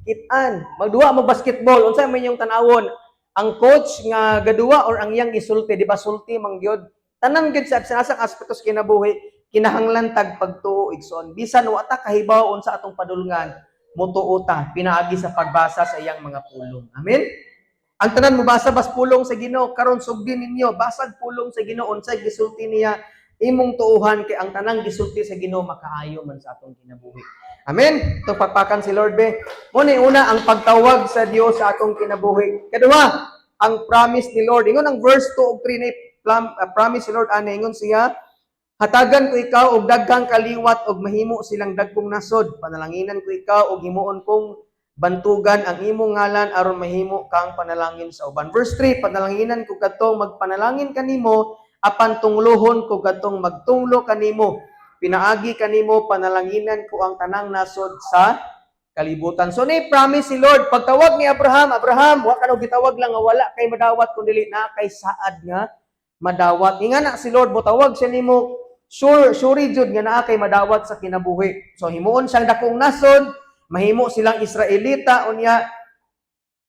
kitan. Magduwa mo basketball, unsa man yung tan-awon? Ang coach nga gaduwa or ang iyang gisulti, di ba sulti man gyud? Tanan gyud sa asang aspeto sa kinabuhi kinahanglan tag pagtuo, igsoon. Bisan wa ta kahibaw unsa atong padulngan, mutuo ta pinaagi sa pagbasa sa iyang mga pulong. Amen. Ang tanan mo basa bas pulong sa Ginoo karon, sugdi ninyo, basag pulong sa Ginoo, unsay gisulti niya, imong tuuhan kay ang tanang gisulti sa Ginoo makaayo man sa atong kinabuhi. Amen. Ito pakpakan si Lord be. Mo ni una ang pagtawag sa Dios sa atong kinabuhi. Kaduha, ang promise ni Lord. Ingon ang verse 2 ug 3 ni promise si Lord ani, ingon siya, "Hatagan ko ikaw og daghang kaliwat og mahimo silang dagkong nasod. Panalanginan ko ikaw og himuon kong bantugan ang imong ngalan aron mahimo kang panalangin sa uban." Verse 3, "Panalanginan ko kadtong magpanalangin kanimo apan tunglohon ko kadtong magtunglo kanimo. Pinaagi kanimo panalanginan ko ang tanang nasod sa kalibutan." So ni promise si Lord pagtawag ni Abraham, "Abraham, wa ka gitawag lang nga wala kay madawat kun dili na kay saad nga madawat." Ingana si Lord, motawag siya nimo, sure sure jud nga naa kay madawat sa kinabuhi. So himuon siyang dakong nasod, mahimo silang Israelita unya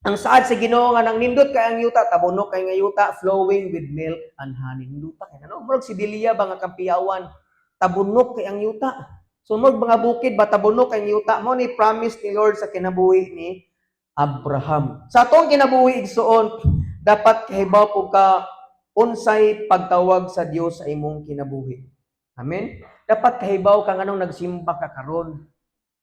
ang saad sa Ginoo nga nang nindot kay ang yuta, tabunok kay nga yuta, flowing with milk and honey. Ninduta kay ano, murag si Delia ba nga kampiyawan, tabunok kay ang yuta. So murag mga bukid ba, tabunok kay ang yuta. Mo ni promise ni Lord sa kinabuhi ni Abraham. Sa atong kinabuhi, igsuon, dapat kahibaw po ka unsay pagtawag sa Dios sa imong kinabuhi. Amen. Dapat kahibaw ka nganong nagsimba ka karon.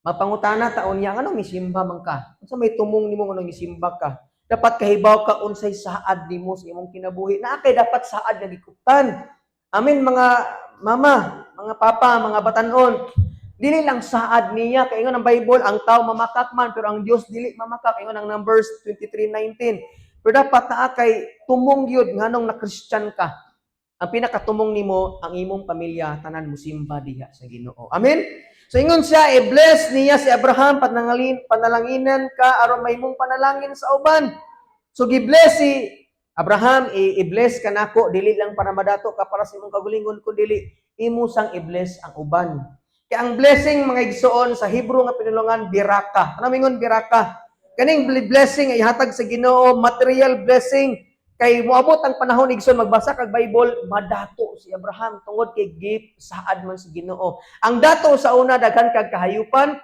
Mapangutana ta unya, "Nganong misimba man ka? Unsa may tumong nimo nganong misimba ka?" Dapat kahibaw ka unsay saad nimo sa imong kinabuhi. Naa kay dapat saad nga gikuptan. Amen, mga mama, mga papa, mga batanon. Dili lang saad niya kay ingon ang Bible, ang tao mamakak man pero ang Dios dili mamakak, ingon ang Numbers 23:19. Pero dapat naa kay tumong gyud nganong na Christian ka. Ang pinakatumong nimo ang imong pamilya tanan musimba diha sa Ginoo. Amen. So ingon siya, i-bless niya si Abraham, "Panalanginan ka aron mahimong panalangin sa uban." So gi-bless si Abraham, i-bless ka nako dili lang para madato ka para sa imong kaugalingon kun dili imo sang i-bless ang uban. Kaya ang blessing, mga igsoon, sa Hebrew nga pinulungan, biraka. Ano mingon, "Biraka"? Kaning blessing ay hatag sa Ginoo, material blessing. Kay moabot ang panahon, igsoon, magbasa kag Bible, madato si Abraham tungod kay gift saad man sa Ginoo. Ang dato sa una, daghan kag kahayupan,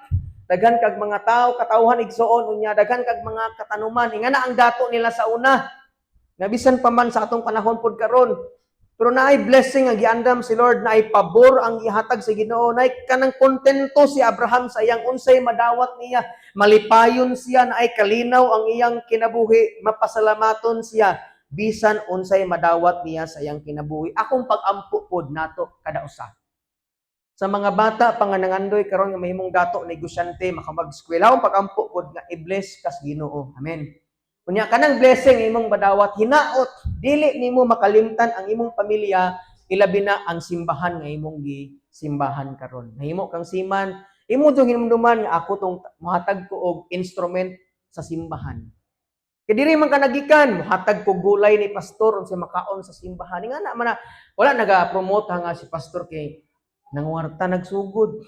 daghan kag mga tao, katawhan, igsoon, unya daghan kag mga katanuman. Ingana ang dato nila sa una. Nga bisan pa man sa atong panahon pod karon, pero naay blessing ang giandam si Lord, naay pabor ang gihatag sa Ginoo, naay kanang kontento si Abraham sa iyang unsay madawat niya, malipayon siya, naay kalinaw ang iyang kinabuhi, mapasalamaton siya bisan unsay madawat niya sa iyang kinabuhi. Akong pag-ampo pod nato kada usa. Sa mga bata pa nga nangandoy karon nga mahimong dato, negosyante, makamag-eskwela, akong pag-ampo pod nga i-bless kas Ginoo. Amen. Unya kanang blessing imong madawat, hinaot dili nimo makalimtan ang imong pamilya, ilabi na ang simbahan nga imong gisimbahan karon. Nahimo kang seaman, imo jud hinumduman nga ako tong mohatag ko og instrument sa simbahan. Kay diri man ka nagikan, mohatag ko gulay ni pastor unsay makaon sa simbahan. Nga na man na, wala naga-promote ha nga si pastor kay nangwarta nagsugod.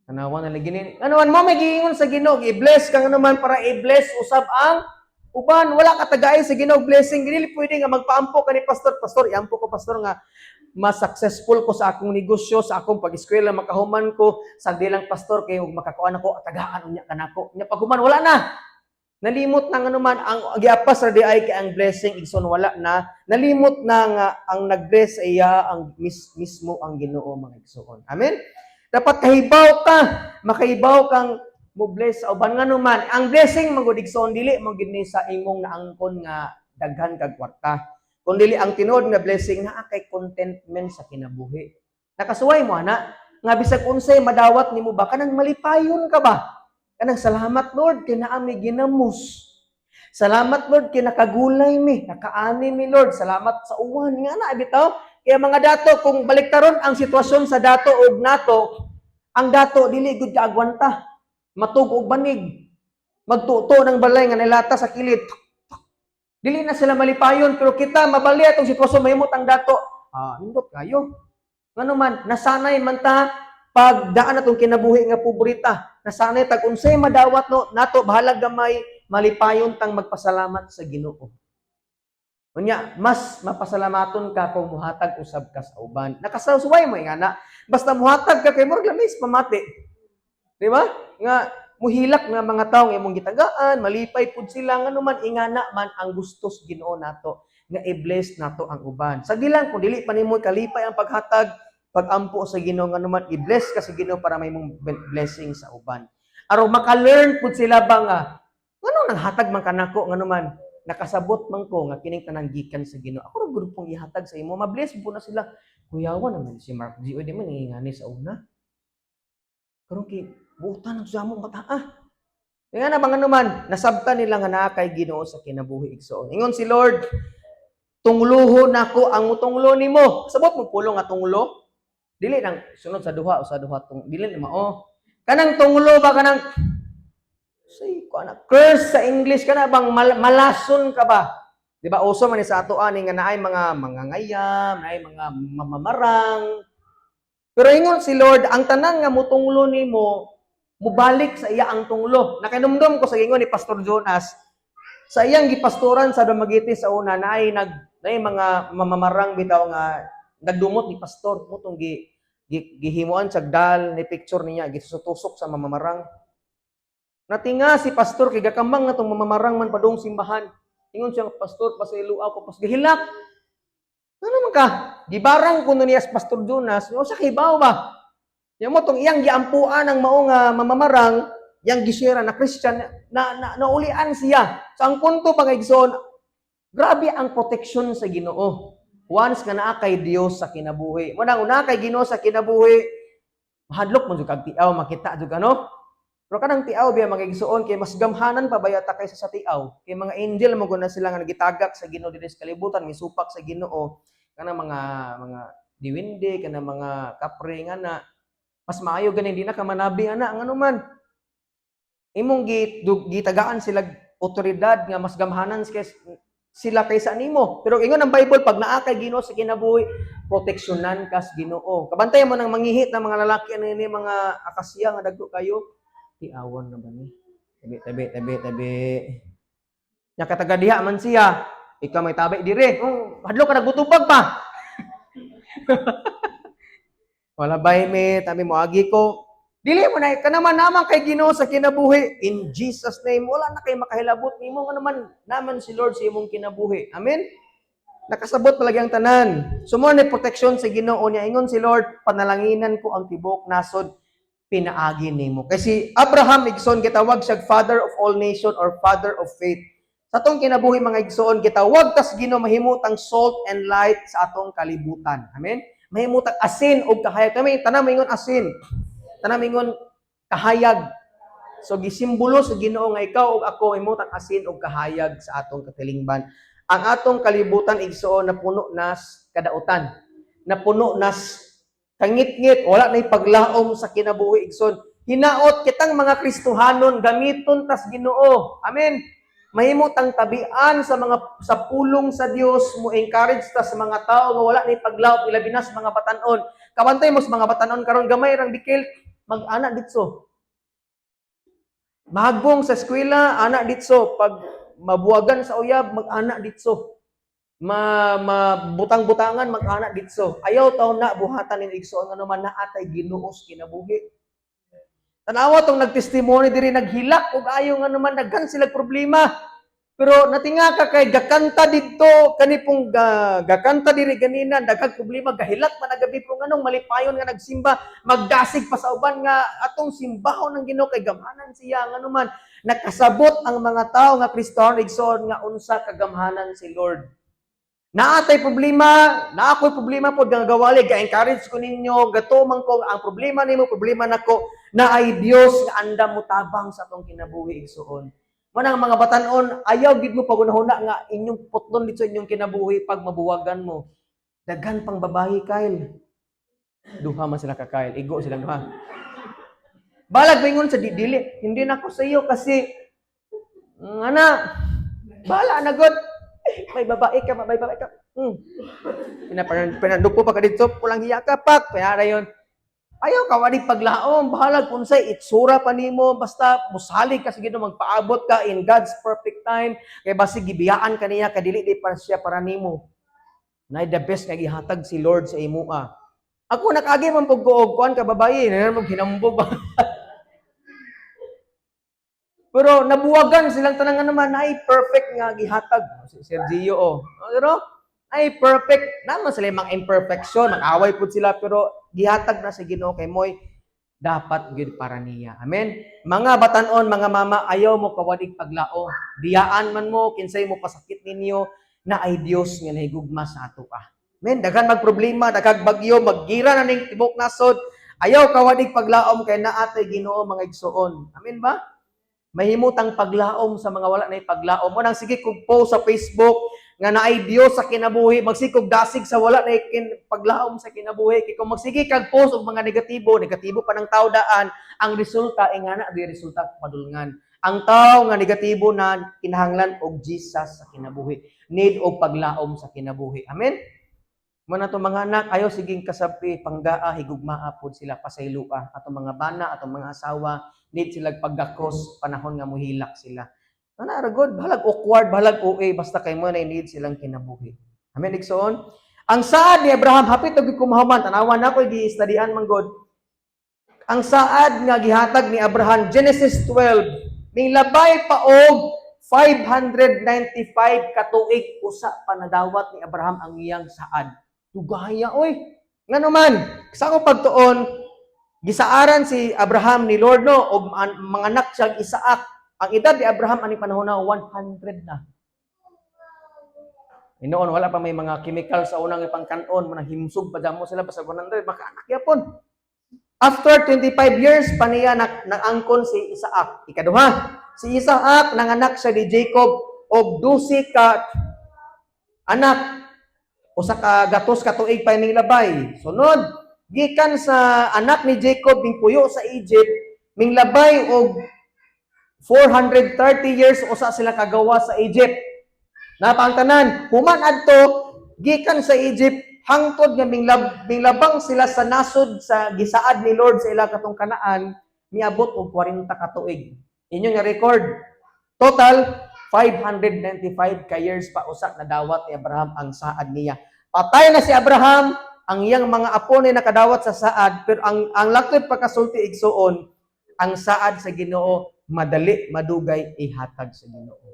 Tanawa na lagi ni. Ano man mo may giingon sa Ginoo, i-bless ka nga naman para i-bless usab ang uban. Wala ka tagay sa Ginoo blessing. Dili pwede nga magpaampo ka ni pastor. "Pastor, iampo ko, pastor, nga mas successful ko sa akong negosyo, sa akong pag-eskwela, makahuman ko. Sagdi lang, pastor, kay ug makakuan ako, tagaan unya kanako." Nya paghuman, wala na. Nalimot na nga naman ang giapas ra di ay kay ang blessing, igsoon, wala na. Nalimot na nga ang nag-bless sa iya ang mismo ang Ginoo, mga igsoon. Amen. Dapat kahibaw ka, makahibaw kang mo bless sa uban, ngano man ang blessing man gud, igsoon, dili man gid ni sa imong naangkon nga daghan kag kwarta. Kun dili ang tinuod nga blessing naa kay contentment sa kinabuhi. Nakasuway mo ana nga bisag unsay madawat nimo ba, kanang malipayon ka ba? Kanang "Salamat, Lord, kay naa mi ginamos. Salamat, Lord, kay nakagulay mi, nakaani mi, Lord. Salamat sa uwan." Nga na bitaw. Kaya mga dato, kung baliktaron ang sitwasyon sa dato og nato, ang dato dili gud kaagwanta. Matug og banig. Magtuto ng balay nga nilata sa kilid. Dili na sila malipayon, pero kita mabali atong sitwasyon, mahimot ang dato. Ah, nindot kayo. Ngano man, nasanay man ta pagdaan atong kinabuhi nga pobreta. Nasanay tag unsay madawat no nato, bahalag gamay, malipayon tang magpasalamat sa Ginoo. Unya, mas mapasalamaton ka kung muhatag usab ka sa uban. Nakasaway mo nga na. Basta muhatag ka kay murag lamis pamati. Di ba? Nga muhilak nga mga tawo nga imong gitagaan, malipay pud sila, ngano man ingana man ang gusto sa Ginoo nato nga i-bless nato ang uban. Sa gilang kung dili pa nimo kalipay ang paghatag, pagampo sa Ginoo, ngano man i-bless ka sa Ginoo para may mong blessing sa uban. Aron maka-learn pud sila ba nga ngano nanghatag man kanako, ngano man nakasabot man ko nga kining tanan gikan sa Ginoo. Ako ra gud pong ihatag sa imo, ma-bless po na sila. "Kuyawa naman si Mark G. Di man ngingani sa una. Karon kay buutan ang sa mo mata ah." Nga na ba, ngano man nasabtan nila nga naa kay Ginoo sa kinabuhi, igsoon. Ingon si Lord, "Tungluho nako ang mutunglo nimo." Sabot mo pulong nga tunglo? Dili nang sunod sa duha o sa duha tung dili ni mao. Kanang tunglo ba, kanang say ko ana, curse sa English, kana bang malason ka ba? Di ba uso man ni sa ato ani nga naay mga mangangayam, naay mga mamamarang. Pero ingon si Lord, ang tanan nga mutunglo nimo, mubalik sa iya ang tunglo. Nakainumdum ko sa ingon ni Pastor Jonas, sa iyang gipastoran sa Dumaguete sa una, naay naay mga mamamarang bitaw nga nagdumot ni pastor mo tong gi gihimuan sa dal ni picture niya gitutok sa mamamarang. Natinga si pastor kay gakambang na tong mamamarang man padung simbahan. Ingon siya, "Pastor, pasaylo ako." Pas gihilak. Ano man ka? Gibarang kuno niya si Pastor Jonas, o sa kibaw ba? Nya mo tong iyang giampuan ang mao nga mamamarang, yang gisira na Christian na naulian siya. So ang punto pa, igsoon, grabe ang protection sa Ginoo. Once nga naa kay Dios sa kinabuhi. Mo nang una kay Ginoo sa kinabuhi, mahadlok man jud kag tiaw, makita jud ano. Pero kanang tiaw biya, mga igsoon, kay mas gamhanan pa bayata kaysa sa tiaw. Kay mga angel mo na sila nga nagitagak sa Ginoo diri sa kalibutan, misupak sa Ginoo. Kanang mga diwinde, kanang mga kapre nga na mas maayo gani di na ka manabi ana, ngano man imong gitagaan sila otoridad nga mas gamhanan sila kaysa nimo. Pero ingon ang Bible, pag naa kay Ginoo sa kinabuhi, proteksyonan kas Ginoo. Kabantay mo nang mangihit ng mga lalaki ano ini mga akasya nga dagko kayo. Tiawon na ba ni? Tabi, tabi, tabi, tabi. Nya kataga diha man siya. Ikaw may tabi dire. Oh, hadlo ka nagbutubag pa. Wala bay me, tabi mo agi ko. Dili mo na kanaman naman kay Ginoo sa kinabuhi in Jesus name, wala na kay makahilabot nimo nga naman naman si Lord sa imong kinabuhi. Amen. Nakasabot palagi ang tanan. So mo ni protection sa Ginoo niya, ingon si Lord, "Panalanginan ko ang tibuok nasod pinaagi nimo." Kasi si Abraham, igsoon, gitawag siya father of all nation or father of faith. Sa atong kinabuhi, mga igsoon, gitawag tas Ginoo mahimutang salt and light sa atong kalibutan. Amen. Mahimutang asin og kahayag. Kami tanan moingon, "Asin." Tanan moingon, "Kahayag." So gisimbolo sa Ginoo nga ikaw ug ako mahimutang asin og kahayag sa atong katilingban. Ang atong kalibutan, igsoon, napuno nas kadautan. Napuno nas kangitngit, wala nay paglaom sa kinabuhi, igsoon. Hinaot kitang mga Kristohanon gamiton tas Ginoo. Amen. Mahimutang tabian sa mga sa pulong sa Dios, mo encourage ta sa mga tao nga wala nay paglaom, ilabi na sa mga batanon. Kabantay mo sa mga batanon karon, gamay rang bikil, mag-ana ditso. Mahagbong sa eskwela, ana ditso. Pag mabuwagan sa uyab, mag-ana ditso. Ma mabutang-butangan, mag-ana ditso. Ayaw taon na buhatan ni igsoon nga naman naatay Ginoo sa kinabuhi. Tanawa tong nagtestimony diri, naghilak og ayo nga naman daghan sila problema. Pero natinga ka kay gakanta didto kani pong gakanta diri ganina, daghang problema, gahilak man gabi, pero nganong malipayon nga nagsimba, magdasig pa sa uban nga atong simbahon ng Ginoo kay gamhanan siya, nganuman nakasabot ang mga tao nga Kristohanon, igsoon, nga unsa kagamhanan si Lord. Naatay problema, naa ko'y problema pod nga gawali, ga-encourage ko ninyo, gatuman ko ang problema nimo, problema nako, na ay Dios nga andam mo tabang sa atong kinabuhi, igsoon. Manang mga batanon, ayaw gid mo pagunahuna nga inyong putlon dito sa inyong kinabuhi pag mabuwagan mo. Daghan pang babae, Kyle. Duha man sila ka Kyle, igo silang duha. Balag maingon sa dili, hindi na ako sa iyo kasi ana, bahala na god. May babae ka, may babae ka. Pinadupo pa ka dito, pulang hiya ka pak, kaya yon. Ayaw ka wali paglaom, bahalag unsay itsura pa nimo, basta musalig ka sa Ginoo, magpaabot ka in God's perfect time, kay basig gibiyaan ka niya kadili di pa siya para nimo. Na the best nga gihatag si Lord sa imuha. Ako nakaagi man pug og kuan ka babae, na mo hinambog ba. Pero nabuwagan silang tanan nga naman ay perfect nga gihatag si Sergio oh. Pero ay perfect naman sila yung mga imperfection, mag-away pud sila, pero gihatag na sa Ginoo kay moy dapat gyud para niya. Amen. Mga batanon, mga mama, ayaw mo kawadig paglao. Biyaan man mo, kinsay mo pasakit ninyo, na ay Dios nga nahigugma sa ato ah. Amen. Daghan magproblema, daghang bagyo, maggira na ning tibok nasod. Ayaw kawadig paglaom kay naatay Ginoo, mga igsoon. Amen ba? Mahimutang paglaom sa mga wala na paglaom. Mo nang sige kog post sa Facebook nga naay Dios sa kinabuhi, magsikog dasig sa wala na paglaom sa kinabuhi. Kay kung magsige kag post og mga negatibo, negatibo pa ng tao daan, ang resulta ay nga na di resulta padulngan. Ang tao nga negatibo na kinahanglan og Jesus sa kinabuhi. Need og paglaom sa kinabuhi. Amen? Mo na to, mga anak, ayaw siging kasapi, panggaa, higugmaa pod sila, pasaylua. Atong mga bana, atong mga asawa, need sila paggakos panahon nga muhilak sila. Ana ra god, bahalag awkward, bahalag OA, basta kay mo na need silang kinabuhi. Amen, igsoon? Ang saad ni Abraham, hapit og kumahuman, tanawan nako gi-study-an man god. Ang saad nga gihatag ni Abraham, Genesis 12, milabay pa og 595 ka tuig usa pa nadawat ni Abraham ang iyang saad. Dugaya oy. Ngano man, sa akong pagtuon, gisaaran si Abraham ni Lord no og manganak siya Isaac. Ang edad ni Abraham ani panahon na 100 na. Inoon wala pa may mga chemical sa unang ipangkanon, mga himsog pa mo sila basta 100 makaanak gyapon. After 25 years pa niya nag-angkon si Isaac. Ikaduha, si Isaac nanganak siya ni Jacob og 12 ka anak, usa ka gatos ka tuig pa ning labay. Sunod, gikan sa anak ni Jacob mingpuyo sa Egypt, minglabay og 430 years usa sila kagawa sa Egypt. Napang tanan, human adto gikan sa Egypt hangtod nga minglabang sila sa nasod sa gisaad ni Lord sa ila katong Kanaan, miabot og 40 ka tuig. Inyo nga record. Total 595 ka years pa usa nadawat ni Abraham ang saad niya. Patay na si Abraham, Ang iyang mga apo ni nakadawat sa saad, pero ang laktod pagkasulti, igsuon, ang saad sa Ginoo madali madugay ihatag sa Ginoo.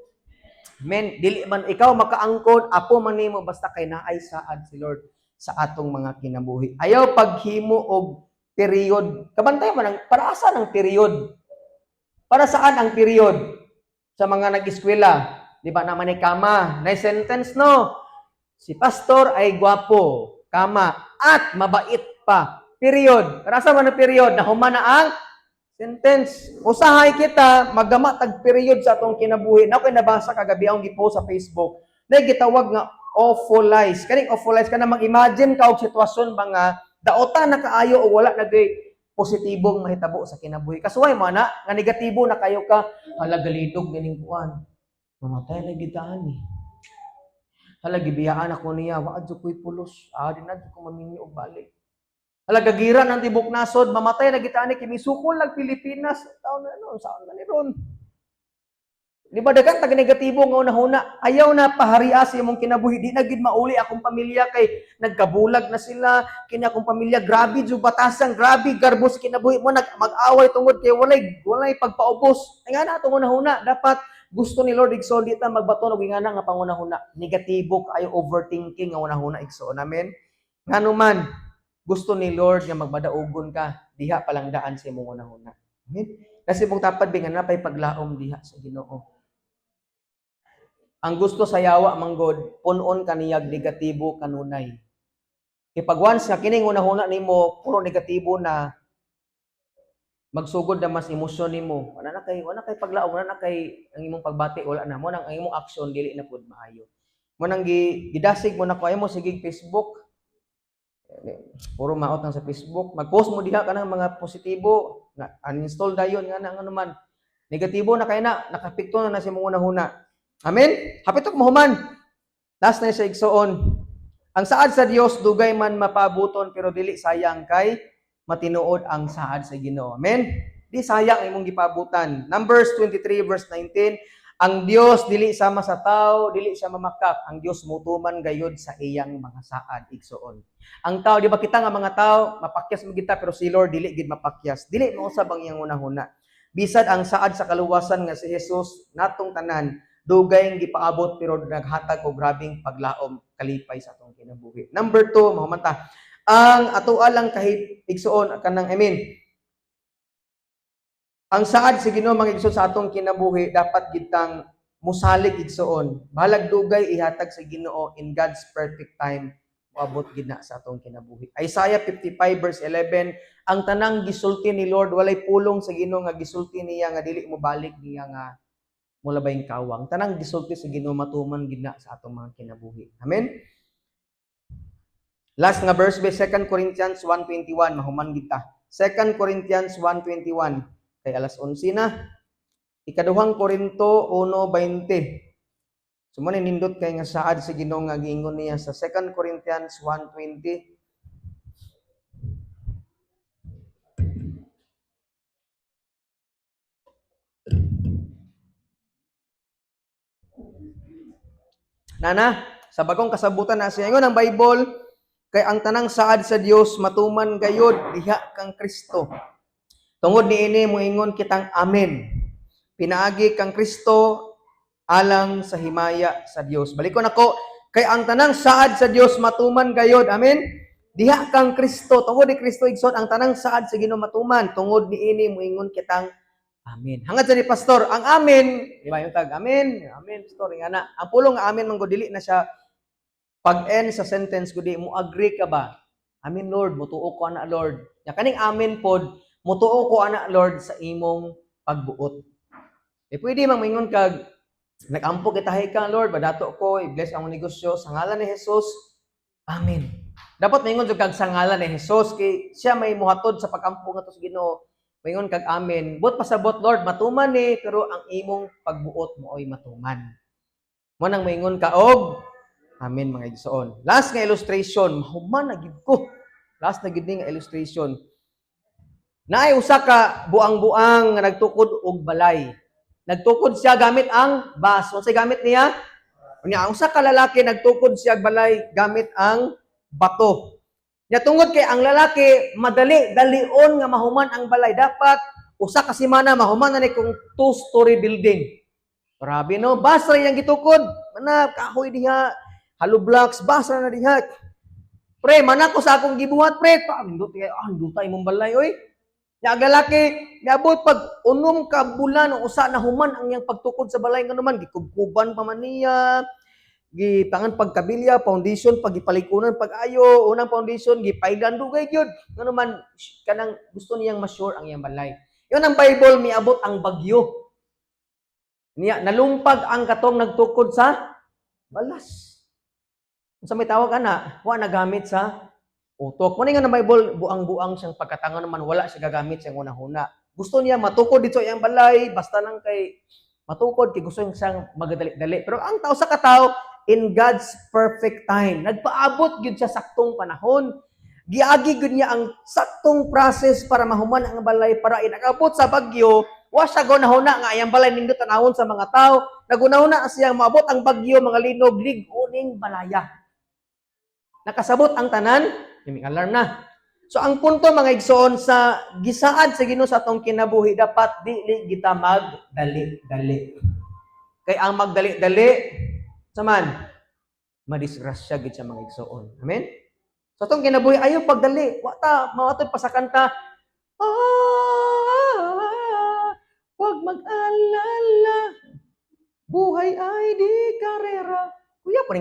Men, dili man ikaw makaangkon, apo man nimo, basta kay naay saad si Lord sa atong mga kinabuhi. Ayaw paghimo og period. Kabantay man ang para asa ng period? Para saan ang period? Sa mga nag-eskwela, di ba naman ay comma, na sentence, no? Si pastor ay gwapo, comma, at mabait pa. Period. Para asa man ang period? Nahuman na ang sentence. Usahay kita maggama tag period sa atong kinabuhi. Na ako'y nabasa kagabi, akong gipost sa Facebook. Na gitawag nga awfulize. Kaning awfulize kana mag-imagine ka og sitwasyon ba nga daotan na kaayo o wala na gyud positibong mahitabo sa kinabuhi. Kasuway mo na nga negatibo na kayo ka, hala, galidog nining kuan. Mamatay lagi ta ani. Hala, gibiyaan ako niya, wa jud ko'y pulos. Ah, di na jud ko maminyo og balik. Hala, gagira ng tibok nasod, mamatay na kita ani kay misukol lag Pilipinas. Taon na no, saan na ni ron? Di ba daghan tag negatibo nga unahuna? Ayaw na paharia sa imong kinabuhi. Di na gid mauli akong pamilya kay nagkabulag na sila. Kini akong pamilya grabe jud batasang, grabe garbo sa kinabuhi mo, nag mag-away tungod kay walay pagpaubos. Ay nga na atong unahuna, dapat gusto ni Lord, igsoon, di ta magbaton og ingana nga pangunahuna. Negatibo kaayo, overthinking nga unahuna, igsoon. Amen. Ngano man gusto ni Lord nga magmadaugon ka diha palang daan sa imong unahuna. Amen. Kasi mong tapad bi nga napay paglaom diha sa Ginoo. Ang gusto sa yawa manggod, punon kaniyag negatibo kanunay. Kay pag once nga kining unahuna nimo puro negatibo na, magsugod na mas emosyon nimo. Wala na kay paglaom, wala na kay ang imong pagbati, wala na mo nang ang imong action dili na pud maayo. Mo nang gidasig mo na ko, ayaw mo sige Facebook. Puro maot nang sa Facebook. Mag-post mo diha kanang mga positibo, na uninstall dayon nga na ano man. Negatibo na kay na, nakapikto na na sa imong unahuna. Amen? Hapit og mahuman. Last na siya, igsoon. Ang saad sa Dios dugay man mapabuton pero dili sayang kay matinuod ang saad sa Ginoo. Amen? Di sayang ang imong gipabutan. Numbers 23 verse 19, ang Dios dili sama sa tao, dili siya mamakak. Ang Dios mutuman gayod sa iyang mga saad, igsoon. Ang tao, di ba kita nga mga tao, mapakyas mo kita, pero si Lord dili gid mapakyas. Dili mausab ang iyang unahuna. Bisad ang saad sa kaluwasan nga si Jesus natong tanan, dugay ang gipaabot pero naghatag og grabing paglaom, kalipay sa atong kinabuhi. Number 2, mahumanta. Ang atoa lang kahit, igsuon, kanang, I mean, ang saad sa Ginoo, mga igsoon, sa atong kinabuhi, dapat gitang musalig, igsoon. Bahalag dugay ihatag sa Ginoo, in God's perfect time moabot gid na sa atong kinabuhi. Isaiah 55 verse 11, ang tanang gisulti ni Lord, walay pulong sa Ginoo nga gisulti niya nga dili mo balik niya nga mula baying kawang. Tanang gisulti sa Ginoo matuman gid na sa atong mga kinabuhi. Amen. Last nga verse by 2 Corinthians 1:21, mahuman gid ta. 2 Corinthians 1:21 kay alas 11 na. Ikaduhang Korinto 1:20. So mo ni nindot kay nga saad sa Ginoo nga giingon niya sa 2 Corinthians 1:20. Nana, sa bagong kasabutan na siya ingon ang Bible, kay ang tanang saad sa Dios matuman gayod diha kang Kristo. Tungod niini moingon kitang amen. Pinaagi kang Kristo alang sa himaya sa Dios. Balikon ako, kay ang tanang saad sa Dios matuman gayod. Amen. Diha kang Kristo, tungod ni Kristo, igsoon, ang tanang saad sa Ginoo matuman. Tungod niini moingon kitang amen. Hangad sa ni pastor, ang amen, di ba yung tag amen, amen pastor nga na. Ang pulong nga amen man gud dili na siya pag-end sa sentence kundi mo agree ka ba? Amen, Lord, mutuo ko ana, Lord. Ya kaning amen pod, mutuo ko ana, Lord, sa imong pagbuot. Eh pwede mang moingon kag nag-ampo kita ka, Lord, badato ko, i-bless ang negosyo sa ngalan ni Jesus. Amen. Dapat maingon jud kag sa ngalan ni Jesus kay siya may muhatod sa pagampo ngadto sa Ginoo. Maingon kag amen. Buot pasabot, Lord, matuman ni, pero ang imong pagbuot mo ay matuman. Mo nang maingon ka og amen, mga igsoon. Last nga illustration, mahuman na gid ko. Last na gid ni nga illustration. Naay usa ka buang-buang nga nagtukod og balay. Nagtukod siya gamit ang bus. Unsay gamit niya? Unya, ang usa ka lalaki nagtukod siya og balay gamit ang bato. Nya tungod kay ang lalaki madali dalion nga mahuman ang balay, dapat usa ka semana mahuman na ni kung two-story building. Grabe, no, basa ra iyang gitukod, mana kahoy diha, hollow blocks, basa na diha. Pre, mana ko sa akong gibuhat, pre. Pa, nindot kay ah, nindot imong balay oy. Nya ang lalaki, niabot pag 6 ka bulan o usa na human ang iyang pagtukod sa balay, ngano man gikubkuban pa man niya, gipangan pagkabilya, foundation, pagipalikunan, pag-ayo, unang foundation, gipailan dugay gyud. Ngano man kanang gusto niyang ma-sure ang iyang balay. Yun ang Bible, miabot ang bagyo. Niya nalumpag ang katong nagtukod sa balas. Unsa may tawag ana? Wa nagamit sa utok. Mao nga na Bible, buang-buang siyang pagkatanga naman, wala siya gagamit siyang una-huna. Gusto niya matukod dito iyang balay, basta lang kay matukod kay gusto niya siyang magadali-dali. Pero ang tao sa katao, in God's perfect time, nagpaabot gyud siya saktong panahon. Giagi gyud niya ang saktong process para mahuman ang balay, para inakabot sa bagyo, wa siya gunahuna nga iyang balay nindot tanawon sa mga tao. Nagunahuna siya maabot ang bagyo, mga linog, lig-uning balaya. Nakasabot ang tanan, may alarm na. So ang punto, mga igsoon, sa gisaad sa Ginoo sa atong kinabuhi, dapat dili kita magdali-dali. Kay ang magdali-dali saman madisgrasya gid sa mga igsoon. Amen. Sa atong kinabuhi, ayo pagdali, wa ta maatod pa sa kanta. Ah, wag mag-alala. Buhay ay di karera. Kuya pa.